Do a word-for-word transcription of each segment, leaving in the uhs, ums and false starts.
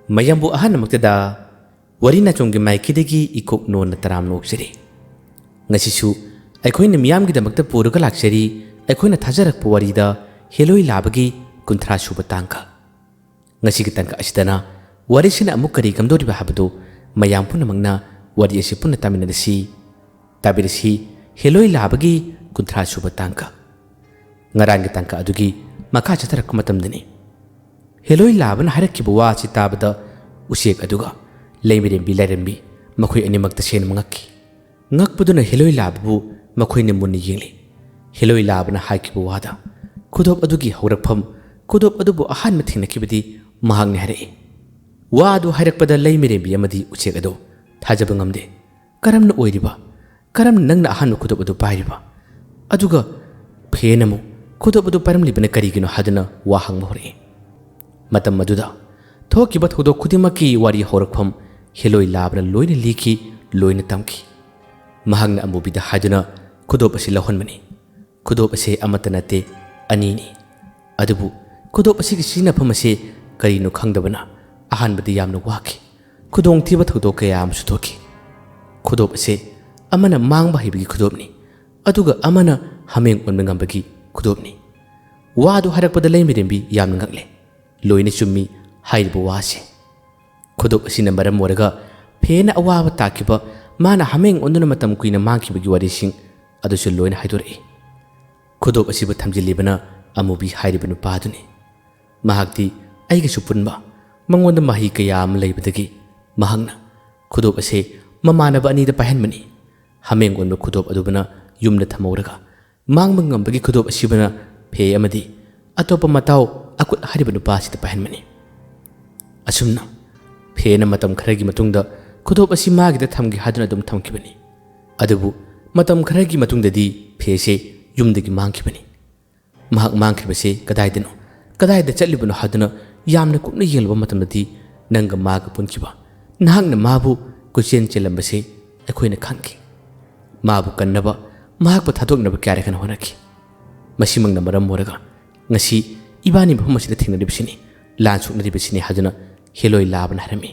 ꯃꯌꯥꯝꯕꯨ ꯑꯍꯥꯟꯕꯃꯛꯇꯗ ꯋꯥꯔꯤ ꯅꯥꯆꯣꯝꯒꯤ ꯃꯥꯏꯀꯩꯗꯒꯤ ꯏꯀꯣꯛ ꯅꯣꯟꯅ ꯇꯔꯥꯝꯅ ꯑꯣꯛꯆꯔꯤ꯫ ꯉꯁꯤꯁꯨ ꯑꯩꯈꯣꯏꯅ ꯃꯤꯌꯥꯝꯒꯤꯗꯃꯛꯇ ꯄꯨꯔꯒ ꯂꯥꯛꯆꯔꯤ, ꯑꯩꯈꯣꯏꯅ ꯊꯥꯖꯔꯛꯄ ꯋꯥꯔꯤꯗ ꯍꯦꯂꯣꯏ ꯂꯥꯕꯒꯤ ꯀꯨꯟꯊ꯭ꯔꯥ ꯁꯨꯕ ꯇꯥꯡꯀꯛ꯫ ꯉꯁꯤꯒꯤ ꯇꯥꯡꯀꯛ ꯑꯁꯤꯗꯅ ꯋꯥꯔꯤꯁꯤꯅ ꯑꯃꯨꯛ ꯀꯔꯤ ꯀꯝꯗꯧꯔꯤꯕ ꯍꯥꯏꯕꯗꯨ ꯃꯌꯥꯝ ꯄꯨꯝꯅꯃꯛꯅ ꯋꯥꯔꯤ ꯑꯁꯤ ꯄꯨꯟꯅ ꯇꯥꯃꯤꯟꯅꯔꯁꯤ꯫ ꯇꯥꯕꯤꯔꯁꯤ, ꯍꯦꯂꯣꯏ ꯂꯥꯕꯒꯤ ꯀꯨꯟꯊ꯭ꯔꯥ ꯁꯨꯕ ꯇꯥꯡꯀꯛ꯫ ꯉꯔꯥꯡꯒꯤ ꯇꯥꯡꯀꯛ ꯑꯗꯨꯒꯤ ꯃꯈꯥ ꯆꯠꯊꯔꯛꯄ ꯃꯇꯝꯗꯅꯤ꯫ ꯍꯦꯂꯣꯏ ꯂꯥꯕꯅ ꯍꯥꯏꯔꯛꯈꯤꯕ ꯋꯥ ꯑꯁꯤ ꯇꯥꯕꯗ ꯎꯆꯦꯛ ꯑꯗꯨꯒ ꯂꯩꯃꯔꯦꯝꯕꯤ ꯂꯥꯏꯔꯦꯝꯕꯤ ꯃꯈꯣꯏ ꯑꯅꯤꯃꯛ ꯇꯁꯦꯡꯅ ꯉꯛꯈꯤ꯫ ꯉꯛꯄꯗꯨꯅ ꯍꯦꯂꯣꯏ ꯂꯥꯕꯕꯨ ꯃꯈꯣꯏꯅ ꯃꯨꯟꯅ ꯌꯦꯡꯂꯤ꯫ ꯍꯦꯂꯣꯏ ꯂꯥꯕꯅ ꯍꯥꯏꯈꯤꯕ ꯋꯥꯗ ꯈꯨꯗꯣꯞ ꯑꯗꯨꯒꯤ ꯍꯧꯔꯛꯐꯝ, ꯈꯨꯗꯣꯞ ꯑꯗꯨꯕꯨ ꯑꯍꯥꯟꯕ ꯊꯦꯡꯅꯈꯤꯕꯗꯤ ꯃꯍꯥꯛꯅ ꯍꯥꯏꯔꯛꯏ꯫ ꯋꯥ ꯑꯗꯨ ꯍꯥꯏꯔꯛꯄꯗ ꯂꯩꯃꯔꯦꯝꯕꯤ ꯑꯃꯗꯤ ꯎꯆꯦꯛ ꯑꯗꯨ ꯊꯥꯖꯕ ꯉꯝꯗꯦ꯫ ꯀꯔꯝꯅ ꯑꯣꯏꯔꯤꯕ? ꯀꯔꯝꯅ ꯅꯪꯅ ꯑꯍꯥꯟꯕ ꯈꯨꯗꯣꯞ ꯑꯗꯨ ꯄꯥꯏꯔꯤꯕ? ꯑꯗꯨꯒ ꯐꯦꯅ ꯑꯃꯨꯛ ꯈꯨꯗꯣꯞ ꯑꯗꯨ ꯄꯥꯏꯔꯝꯂꯤꯕꯅ ꯀꯔꯤꯒꯤꯅꯣ ꯍꯥꯏꯗꯨꯅ ꯋꯥ ꯍꯪꯕ ꯍꯧꯔꯛꯏ꯫ ꯃꯇꯝ ꯑꯗꯨꯗ ꯊꯣꯛꯈꯤꯕ ꯊꯧꯗꯣꯛ ꯈꯨꯗꯤꯡꯃꯛꯀꯤ ꯋꯥꯔꯤ ꯍꯧꯔꯛꯐꯝ ꯍꯦꯂꯣꯏ ꯂꯥꯕꯅ ꯂꯣꯏꯅ ꯂꯤꯈꯤ, ꯂꯣꯏꯅ ꯇꯝꯈꯤ꯫ ꯃꯍꯥꯛꯅ ꯑꯃꯨꯕꯤꯗ ꯍꯥꯏꯗꯨꯅ ꯈꯨꯗꯣꯞ ꯑꯁꯤ ꯂꯧꯍꯟꯕꯅꯤ꯫ ꯈꯨꯗꯣꯞ ꯑꯁꯤ ꯑꯃꯠꯇ ꯅꯠꯇꯦ, ꯑꯅꯤꯅꯤ꯫ ꯑꯗꯨꯕꯨ ꯈꯨꯗꯣꯞ ꯑꯁꯤꯒꯤ ꯁꯤꯖꯤꯟꯅꯐꯝ ꯑꯁꯤ ꯀꯔꯤꯅꯣ ꯈꯪꯗꯕꯅ ꯑꯍꯥꯟꯕꯗꯤ ꯌꯥꯝꯅ ꯋꯥꯈꯤ꯫ ꯈꯨꯗꯣꯡꯊꯤꯕ ꯊꯧꯗꯣꯛ ꯀꯌꯥ ꯑꯃꯁꯨ ꯊꯣꯛꯈꯤ꯫ ꯈꯨꯗꯣꯞ ꯑꯁꯤ ꯑꯃꯅ ꯃꯥꯡꯕ ꯍꯩꯕꯒꯤ ꯈꯨꯗꯣꯞꯅꯤ, ꯑꯗꯨꯒ ꯑꯃꯅ ꯍꯥꯃꯦꯡ ꯑꯣꯟꯕ ꯉꯝꯕꯒꯤ ꯈꯨꯗꯣꯞꯅꯤ꯫ ꯋꯥꯗꯨ ꯍꯥꯏꯔꯛꯄꯗ ꯂꯩꯃꯔꯦꯝꯕꯤ ꯌꯥꯝꯅ ꯉꯛꯂꯦ꯫ ꯂꯣꯏꯅ ꯆꯨꯝꯃꯤ ꯍꯥꯏꯔꯤꯕ ꯋꯥꯁꯦ꯫ ꯈꯨꯗꯣꯞ ꯑꯁꯤꯅ ꯃꯔꯝ ꯑꯣꯏꯔꯒ ꯐꯦꯅ ꯑꯋꯥꯕ ꯇꯥꯈꯤꯕ, ꯃꯥꯅ ꯍꯥꯃꯦꯡ ꯑꯣꯟꯗꯨꯅ ꯃꯇꯝ ꯀꯨꯏꯅ ꯃꯥꯡꯈꯤꯕꯒꯤ ꯋꯥꯔꯤꯁꯤꯡ ꯑꯗꯨꯁꯨ ꯂꯣꯏꯅ ꯍꯥꯏꯗꯣꯔꯛꯏ꯫ ꯈꯨꯗꯣꯞ ꯑꯁꯤꯕꯨ ꯊꯝꯖꯤꯜꯂꯤꯕꯅ ꯑꯃꯨꯕꯤ ꯍꯥꯏꯔꯤꯕ ꯅꯨꯄꯥꯗꯨꯅꯤ꯫ ꯃꯍꯥꯛꯇꯤ ꯑꯩꯒꯁꯨ ꯄꯨꯟꯕ, ꯃꯉꯣꯟꯗ ꯃꯍꯩ ꯀꯌꯥ ꯑꯃ ꯂꯩꯕꯗꯒꯤ ꯃꯍꯥꯛꯅ ꯈꯨꯗꯣꯞ ꯑꯁꯤ ꯃꯃꯥꯟꯅꯕ ꯑꯅꯤꯗ ꯄꯥꯏꯍꯟꯕꯅꯤ꯫ ꯍꯥꯃꯦꯡ ꯑꯣꯟꯕ ꯈꯨꯗꯣꯞ ꯑꯗꯨꯕꯨꯅ ꯌꯨꯝꯗ ꯊꯝꯍꯧꯔꯒ, ꯃꯥꯡꯕ ꯉꯝꯕꯒꯤ ꯈꯨꯗꯣꯞ ꯑꯁꯤꯕꯨꯅ ꯐꯦ ꯑꯃꯗꯤ ꯑꯇꯣꯞꯄ ꯃꯇꯥꯎ ꯑꯀꯨꯠ ꯍꯥꯏꯔꯤꯕ ꯅꯨꯄꯥ ꯑꯁꯤꯗ ꯄꯥꯏꯍꯟꯕꯅꯤ꯫ ꯑꯁꯨꯝꯅ ꯐꯦꯅ ꯃꯇꯝ ꯈꯔꯒꯤ ꯃꯇꯨꯡꯗ ꯈꯨꯗꯣꯞ ꯑꯁꯤ ꯃꯥꯒꯤꯗ ꯊꯝꯒꯦ ꯍꯥꯏꯗꯨꯅ ꯑꯗꯨꯝ ꯊꯝꯈꯤꯕꯅꯤ꯫ ꯑꯗꯨꯕꯨ ꯃꯇꯝ ꯈꯔꯒꯤ ꯃꯇꯨꯡꯗꯗꯤ ꯐꯦꯁꯦ ꯌꯨꯝꯗꯒꯤ ꯃꯥꯡꯈꯤꯕꯅꯤ꯫ ꯃꯍꯥꯛ ꯃꯥꯡꯈ꯭ꯔꯤꯕꯁꯤ ꯀꯗꯥꯏꯗꯅꯣ, ꯀꯗꯥꯏꯗ ꯆꯠꯂꯤꯕꯅꯣ ꯍꯥꯏꯗꯨꯅ ꯌꯥꯝꯅ ꯀꯨꯞꯅ ꯌꯦꯡꯂꯨꯕ ꯃꯇꯝꯗꯗꯤ ꯅꯪꯒ ꯃꯥꯒ ꯄꯨꯟꯈꯤꯕ, ꯅꯍꯥꯛꯅ ꯃꯥꯕꯨ ꯀꯣꯏꯆꯦꯟ ꯆꯦꯜꯂꯝꯕꯁꯤ ꯑꯩꯈꯣꯏꯅ ꯈꯪꯈꯤ꯫ ꯃꯥꯕꯨ ꯀꯟꯅꯕ, ꯃꯍꯥꯛꯄꯨ ꯊꯥꯗꯣꯛꯅꯕ ꯀꯌꯥꯔꯦ ꯍꯟꯅ ꯍꯣꯠꯅꯈꯤ꯫ ꯃꯁꯤꯃꯛꯅ ꯃꯔꯝ ꯑꯣꯏꯔꯒ ꯉꯁꯤ ꯏꯕꯥꯅꯤ ꯃꯐꯝ ꯑꯁꯤꯗ ꯊꯦꯡꯅꯔꯤꯕꯁꯤꯅꯤ, ꯂꯥꯟ ꯁꯣꯛꯅꯔꯤꯕꯁꯤꯅꯤ ꯍꯥꯏꯗꯨꯅ ꯍꯦꯂꯣꯏ ꯂꯥꯕꯅ ꯍꯥꯏꯔꯝꯃꯤ,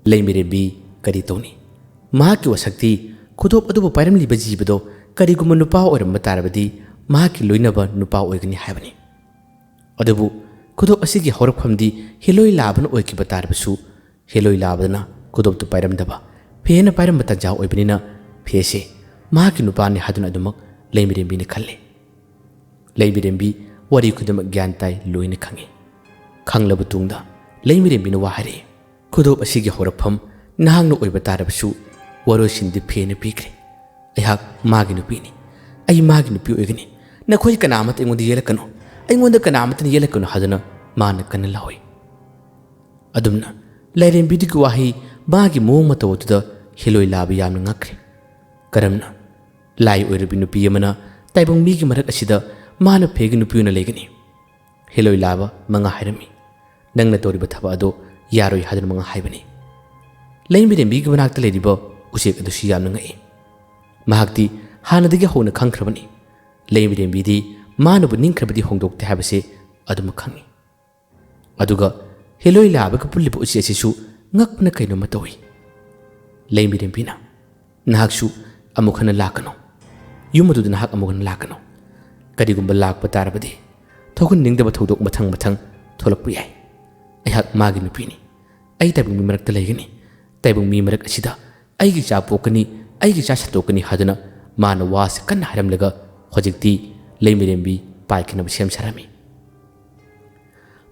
"ꯂꯩꯃꯤꯔꯦꯝꯕꯤ ꯀꯔꯤ ꯇꯧꯅꯤ? ꯃꯍꯥꯛꯀꯤ ꯋꯥꯁꯛꯇꯤ ꯈꯨꯗꯣꯞ ꯑꯗꯨꯕꯨ ꯄꯥꯏꯔꯝꯂꯤꯕ ꯖꯤꯕꯗꯣ ꯀꯔꯤꯒꯨꯝꯕ ꯅꯨꯄꯥ ꯑꯣꯏꯔꯝꯕ ꯇꯥꯔꯕꯗꯤ ꯃꯍꯥꯛꯀꯤ ꯂꯣꯏꯅꯕ ꯅꯨꯄꯥ ꯑꯣꯏꯒꯅꯤ ꯍꯥꯏꯕꯅꯤ꯫ ꯑꯗꯨꯕꯨ ꯈꯨꯗꯣꯞ ꯑꯁꯤꯒꯤ ꯍꯧꯔꯛꯐꯝꯗꯤ ꯍꯦꯂꯣꯏ ꯂꯥꯕꯅ ꯑꯣꯏꯈꯤꯕ ꯇꯥꯔꯕꯁꯨ, ꯍꯦꯂꯣꯏ ꯂꯥꯕꯗꯅ ꯈꯨꯗꯣꯞꯇꯨ ꯄꯥꯏꯔꯝꯗꯕ, ꯐꯦꯅ ꯄꯥꯏꯔꯝꯕ ꯇꯥꯟꯖꯥ ꯑꯣꯏꯕꯅꯤꯅ ꯐꯦꯁꯦ ꯃꯍꯥꯛꯀꯤ ꯅꯨꯄꯥꯅꯤ ꯍꯥꯏꯗꯨꯅ ꯑꯗꯨꯃꯛ ꯂꯩꯃꯤꯔꯦꯝꯕꯤꯅ ꯈꯜꯂꯦ꯫ ꯂꯩꯃꯤꯔꯦꯝꯕꯤ ꯋꯥꯔꯤ ꯈꯨꯗꯤꯡꯃꯛ ꯒ꯭ꯌꯥꯟ ꯇꯥꯏ, ꯂꯣꯏꯅ ꯈꯪꯏ꯫ ꯈꯪꯂꯕ ꯇꯨꯡꯗ ꯂꯩꯃꯤꯔꯦꯝꯕꯤꯅ ꯋꯥ ꯍꯥꯏꯔꯛꯏ, "ꯈꯨꯗꯣꯞ ꯑꯁꯤꯒꯤ ꯍꯧꯔꯛꯐꯝ ꯅꯍꯥꯛꯅ ꯑꯣꯏꯕ ꯇꯥꯔꯕꯁꯨ, ꯋꯥꯔꯣꯏꯁꯤꯟꯗꯤ ꯐꯦꯅ ꯄꯤꯈ꯭ꯔꯦ꯫ ꯑꯩꯍꯥꯛ ꯃꯥꯒꯤ ꯅꯨꯄꯤꯅꯤ꯫ ꯑꯩ ꯃꯥꯒꯤ ꯅꯨꯄꯤ ꯑꯣꯏꯒꯅꯤ꯫ ꯅꯈꯣꯏ ꯀꯅꯥꯃꯠꯇ ꯑꯩꯉꯣꯟꯗ ꯌꯦꯜꯂꯛꯀꯅꯨ, ꯑꯩꯉꯣꯟꯗ ꯀꯅꯥꯃꯠꯇꯅ ꯌꯦꯜꯂꯛꯀꯅꯨ" ꯍꯥꯏꯗꯨꯅ ꯃꯥꯅ ꯀꯟꯅ ꯂꯥꯎꯏ꯫ ꯑꯗꯨꯝꯅ ꯂꯩꯔꯦꯝꯕꯤꯗꯨꯒꯤ ꯋꯥꯍꯩ, ꯃꯥꯒꯤ ꯃꯑꯣꯡ ꯃꯇꯧ ꯑꯗꯨꯗ ꯍꯦꯂꯣꯏ ꯂꯥꯕ ꯌꯥꯝꯅ ꯉꯛꯈ꯭ꯔꯦ꯫ ꯀꯔꯝꯅ ꯂꯥꯏ ꯑꯣꯏꯔꯕꯤ ꯅꯨꯄꯤ ꯑꯃꯅ ꯇꯥꯏꯕꯪ ꯃꯤꯒꯤ ꯃꯔꯛ ꯑꯁꯤꯗ ꯃꯥꯅ ꯐꯦꯒꯤ ꯅꯨꯄꯤ ꯑꯣꯏꯅ ꯂꯩꯒꯅꯤ? ꯍꯦꯂꯣꯏ ꯂꯥꯕ ꯃꯉꯥ ꯍꯥꯏꯔꯝꯃꯤ, "ꯅꯪꯅ ꯇꯧꯔꯤꯕ ꯊꯕꯛ ꯑꯗꯣ ꯌꯥꯔꯣꯏ" ꯍꯥꯏꯗꯨꯅ ꯃꯉꯥ ꯍꯥꯏꯕꯅꯤ꯫ ꯂꯩꯃꯤꯔꯦꯝꯕꯤꯒꯤ ꯃꯅꯥꯛꯇ ꯂꯩꯔꯤꯕ ꯎꯆꯦꯛ ꯑꯗꯨꯁꯨ ꯌꯥꯝꯅ ꯉꯛꯏ꯫ ꯃꯍꯥꯛꯇꯤ ꯍꯥꯟꯅꯗꯒꯤ ꯍꯧꯅ ꯈꯪꯈ꯭ꯔꯕꯅꯤ, ꯂꯩꯃꯤꯔꯦꯝꯕꯤꯗꯤ ꯃꯥꯅꯕꯨ ꯅꯤꯡꯈ꯭ꯔꯕꯗꯤ ꯍꯣꯡꯗꯣꯛꯇꯦ ꯍꯥꯏꯕꯁꯦ ꯑꯗꯨꯃꯛ ꯈꯪꯏ꯫ ꯑꯗꯨꯒ ꯍꯦꯂꯣꯏ ꯂꯥꯕꯒ ꯄꯨꯜꯂꯤꯕ ꯎꯆꯦꯛ ꯑꯁꯤꯁꯨ ꯉꯛꯄꯅ ꯀꯩꯅꯣꯝꯃ ꯇꯧꯏ꯫ ꯂꯩꯃꯤꯔꯦꯝꯕꯤꯅ, "ꯅꯍꯥꯛꯁꯨ ꯑꯃꯨꯛ ꯍꯟꯅ ꯂꯥꯛꯀꯅꯨ꯫ ꯌꯨꯝ ꯑꯗꯨꯗ ꯅꯍꯥꯛ ꯑꯃꯨꯛ ꯍꯟꯅ ꯂꯥꯛꯀꯅꯨ꯫ ꯀꯔꯤꯒꯨꯝꯕ ꯂꯥꯛꯄ ꯇꯥꯔꯕꯗꯤ ꯊꯣꯛꯍꯟꯅꯤꯡꯗꯕ ꯊꯧꯗꯣꯛ ꯃꯊꯪ ꯃꯊꯪ ꯊꯣꯛꯂꯛꯄ ꯌꯥꯏ꯫ ꯑꯩꯍꯥꯛ ꯃꯥꯒꯤ ꯅꯨꯄꯤꯅꯤ꯫ ꯑꯩ ꯇꯥꯏꯕꯪ ꯃꯤ ꯃꯔꯛꯇ ꯂꯩꯒꯅꯤ꯫ ꯇꯥꯏꯕꯪ ꯃꯤ ꯃꯔꯛ ꯑꯁꯤꯗ ꯑꯩꯒꯤ ꯏꯆꯥ ꯄꯣꯛꯀꯅꯤ, ꯑꯩꯒꯤ ꯏꯆꯥ ꯁꯟꯗꯣꯛꯀꯅꯤ" ꯍꯥꯏꯗꯨꯅ ꯃꯥꯅ ꯋꯥꯁꯦ ꯀꯟꯅ ꯍꯥꯏꯔꯝꯂꯒ ꯍꯧꯖꯤꯛꯇꯤ ꯂꯩꯃꯤꯔꯦꯝꯕꯤ ꯄꯥꯏꯈꯤꯅꯕ ꯁꯦꯝ ꯁꯥꯔꯝꯃꯤ꯫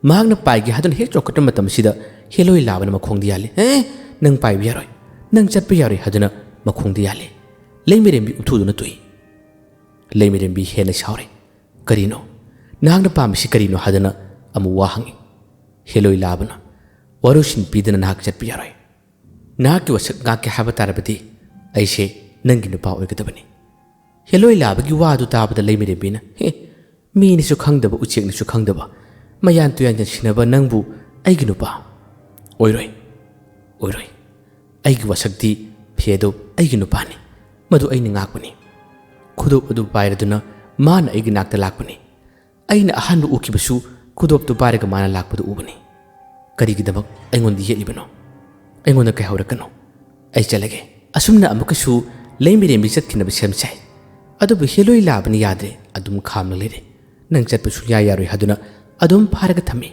ꯃꯍꯥꯛꯅ ꯄꯥꯏꯒꯦ ꯍꯥꯏꯗꯨꯅ ꯍꯦꯛ ꯆꯣꯡꯈꯠꯄ ꯃꯇꯝꯁꯤꯗ ꯍꯦꯂꯣꯏ ꯂꯥꯕꯅ ꯃꯈꯣꯡꯗ ꯌꯥꯜꯂꯤ꯫ "ꯑꯦ, ꯅꯪ ꯄꯥꯏꯕ ꯌꯥꯔꯣꯏ, ꯅꯪ ꯆꯠꯄ ꯌꯥꯔꯣꯏ" ꯍꯥꯏꯗꯨꯅ ꯃꯈꯣꯡꯗ ꯌꯥꯜꯂꯤ꯫ ꯂꯩꯃꯤꯔꯦꯝꯕꯤ ꯎꯞꯊꯨꯗꯨꯅ ꯇꯣꯛꯏ꯫ ꯂꯩꯃꯤꯔꯦꯝꯕꯤ ꯍꯦꯟꯅ ꯁꯥꯎꯔꯦ꯫ "ꯀꯔꯤꯅꯣ? ꯅꯍꯥꯛꯅ ꯄꯥꯝꯃꯤꯁꯤ ꯀꯔꯤꯅꯣ?" ꯍꯥꯏꯗꯨꯅ ꯑꯃꯨꯛ ꯋꯥ ꯍꯪꯉꯤ꯫ ꯍꯦꯂꯣꯏ ꯂꯥꯕꯅ, "ꯋꯥꯔꯣꯏꯁꯤꯟ ꯄꯤꯗꯅ ꯅꯍꯥꯛ ꯆꯠꯄ ꯌꯥꯔꯣꯏ꯫ ꯅꯍꯥꯛꯀꯤ ꯋꯥꯁꯛ ꯉꯥꯛꯀꯦ ꯍꯥꯏꯕ ꯇꯥꯔꯕꯗꯤ ꯑꯩꯁꯦ ꯅꯪꯒꯤ ꯅꯨꯄꯥ ꯑꯣꯏꯒꯗꯕꯅꯤ"꯫ ꯍꯦꯂꯣꯏ ꯂꯥꯕꯒꯤ ꯋꯥ ꯑꯗꯨ ꯇꯥꯕꯗ ꯂꯩꯃꯤꯔꯦꯝꯕꯤꯅ, "ꯍꯦ, ꯃꯤꯅꯁꯨ ꯈꯪꯗꯕ, ꯎꯆꯦꯛꯅꯁꯨ ꯈꯪꯗꯕ, ꯃꯌꯥꯟ ꯇꯨꯌꯥꯟ ꯌꯥꯟꯁꯤꯟꯅꯕ ꯅꯪꯕꯨ ꯑꯩꯒꯤ ꯅꯨꯄꯥ? ꯑꯣꯏꯔꯣꯏ, ꯑꯣꯏꯔꯣꯏ꯫ ꯑꯩꯒꯤ ꯋꯥꯁꯛꯇꯤ ꯐꯦꯗꯣ ꯑꯩꯒꯤ ꯅꯨꯄꯥꯅꯤ꯫ ꯃꯗꯨ ꯑꯩꯅ ꯉꯥꯛꯄꯅꯤ꯫ ꯈꯨꯗꯣꯞ ꯑꯗꯨ ꯄꯥꯏꯔꯗꯨꯅ ꯃꯥꯅ ꯑꯩꯒꯤ ꯅꯥꯛꯇ ꯂꯥꯛꯄꯅꯤ꯫ ꯑꯩꯅ ꯑꯍꯥꯟꯕ ꯎꯈꯤꯕꯁꯨ ꯈꯨꯗꯣꯞꯇꯨ ꯄꯥꯏꯔꯒ ꯃꯥꯅ ꯂꯥꯛꯄꯗꯨ ꯎꯕꯅꯤ꯫ "ꯀꯔꯤꯒꯤꯗꯃꯛ ꯑꯩꯉꯣꯟꯗ ꯌꯦꯠꯂꯤꯕꯅꯣ? ꯑꯩꯉꯣꯟꯗ ꯀꯩꯍꯧꯔꯛꯀꯅꯨ꯫ ꯑꯩ ꯆꯠꯂꯒꯦ꯫" ꯑꯁꯨꯝꯅ ꯑꯃꯨꯛꯀꯁꯨ ꯂꯩꯃꯔꯦꯝꯕꯤ ꯆꯠꯈꯤꯅꯕ ꯁꯦꯝ ꯁꯥꯏ꯫ ꯑꯗꯨꯕꯨ ꯍꯦꯂꯣꯏ ꯂꯥꯕꯅ ꯌꯥꯗ꯭ꯔꯦ, ꯑꯗꯨꯝ ꯈꯥꯝꯂ ꯂꯩꯔꯦ꯫ "ꯅꯪ ꯆꯠꯄ ꯁꯨꯡꯌꯥ ꯌꯥꯔꯣꯏ" ꯍꯥꯏꯗꯨꯅ ꯑꯗꯨꯝ ꯐꯥꯔꯒ ꯊꯝꯃꯤ꯫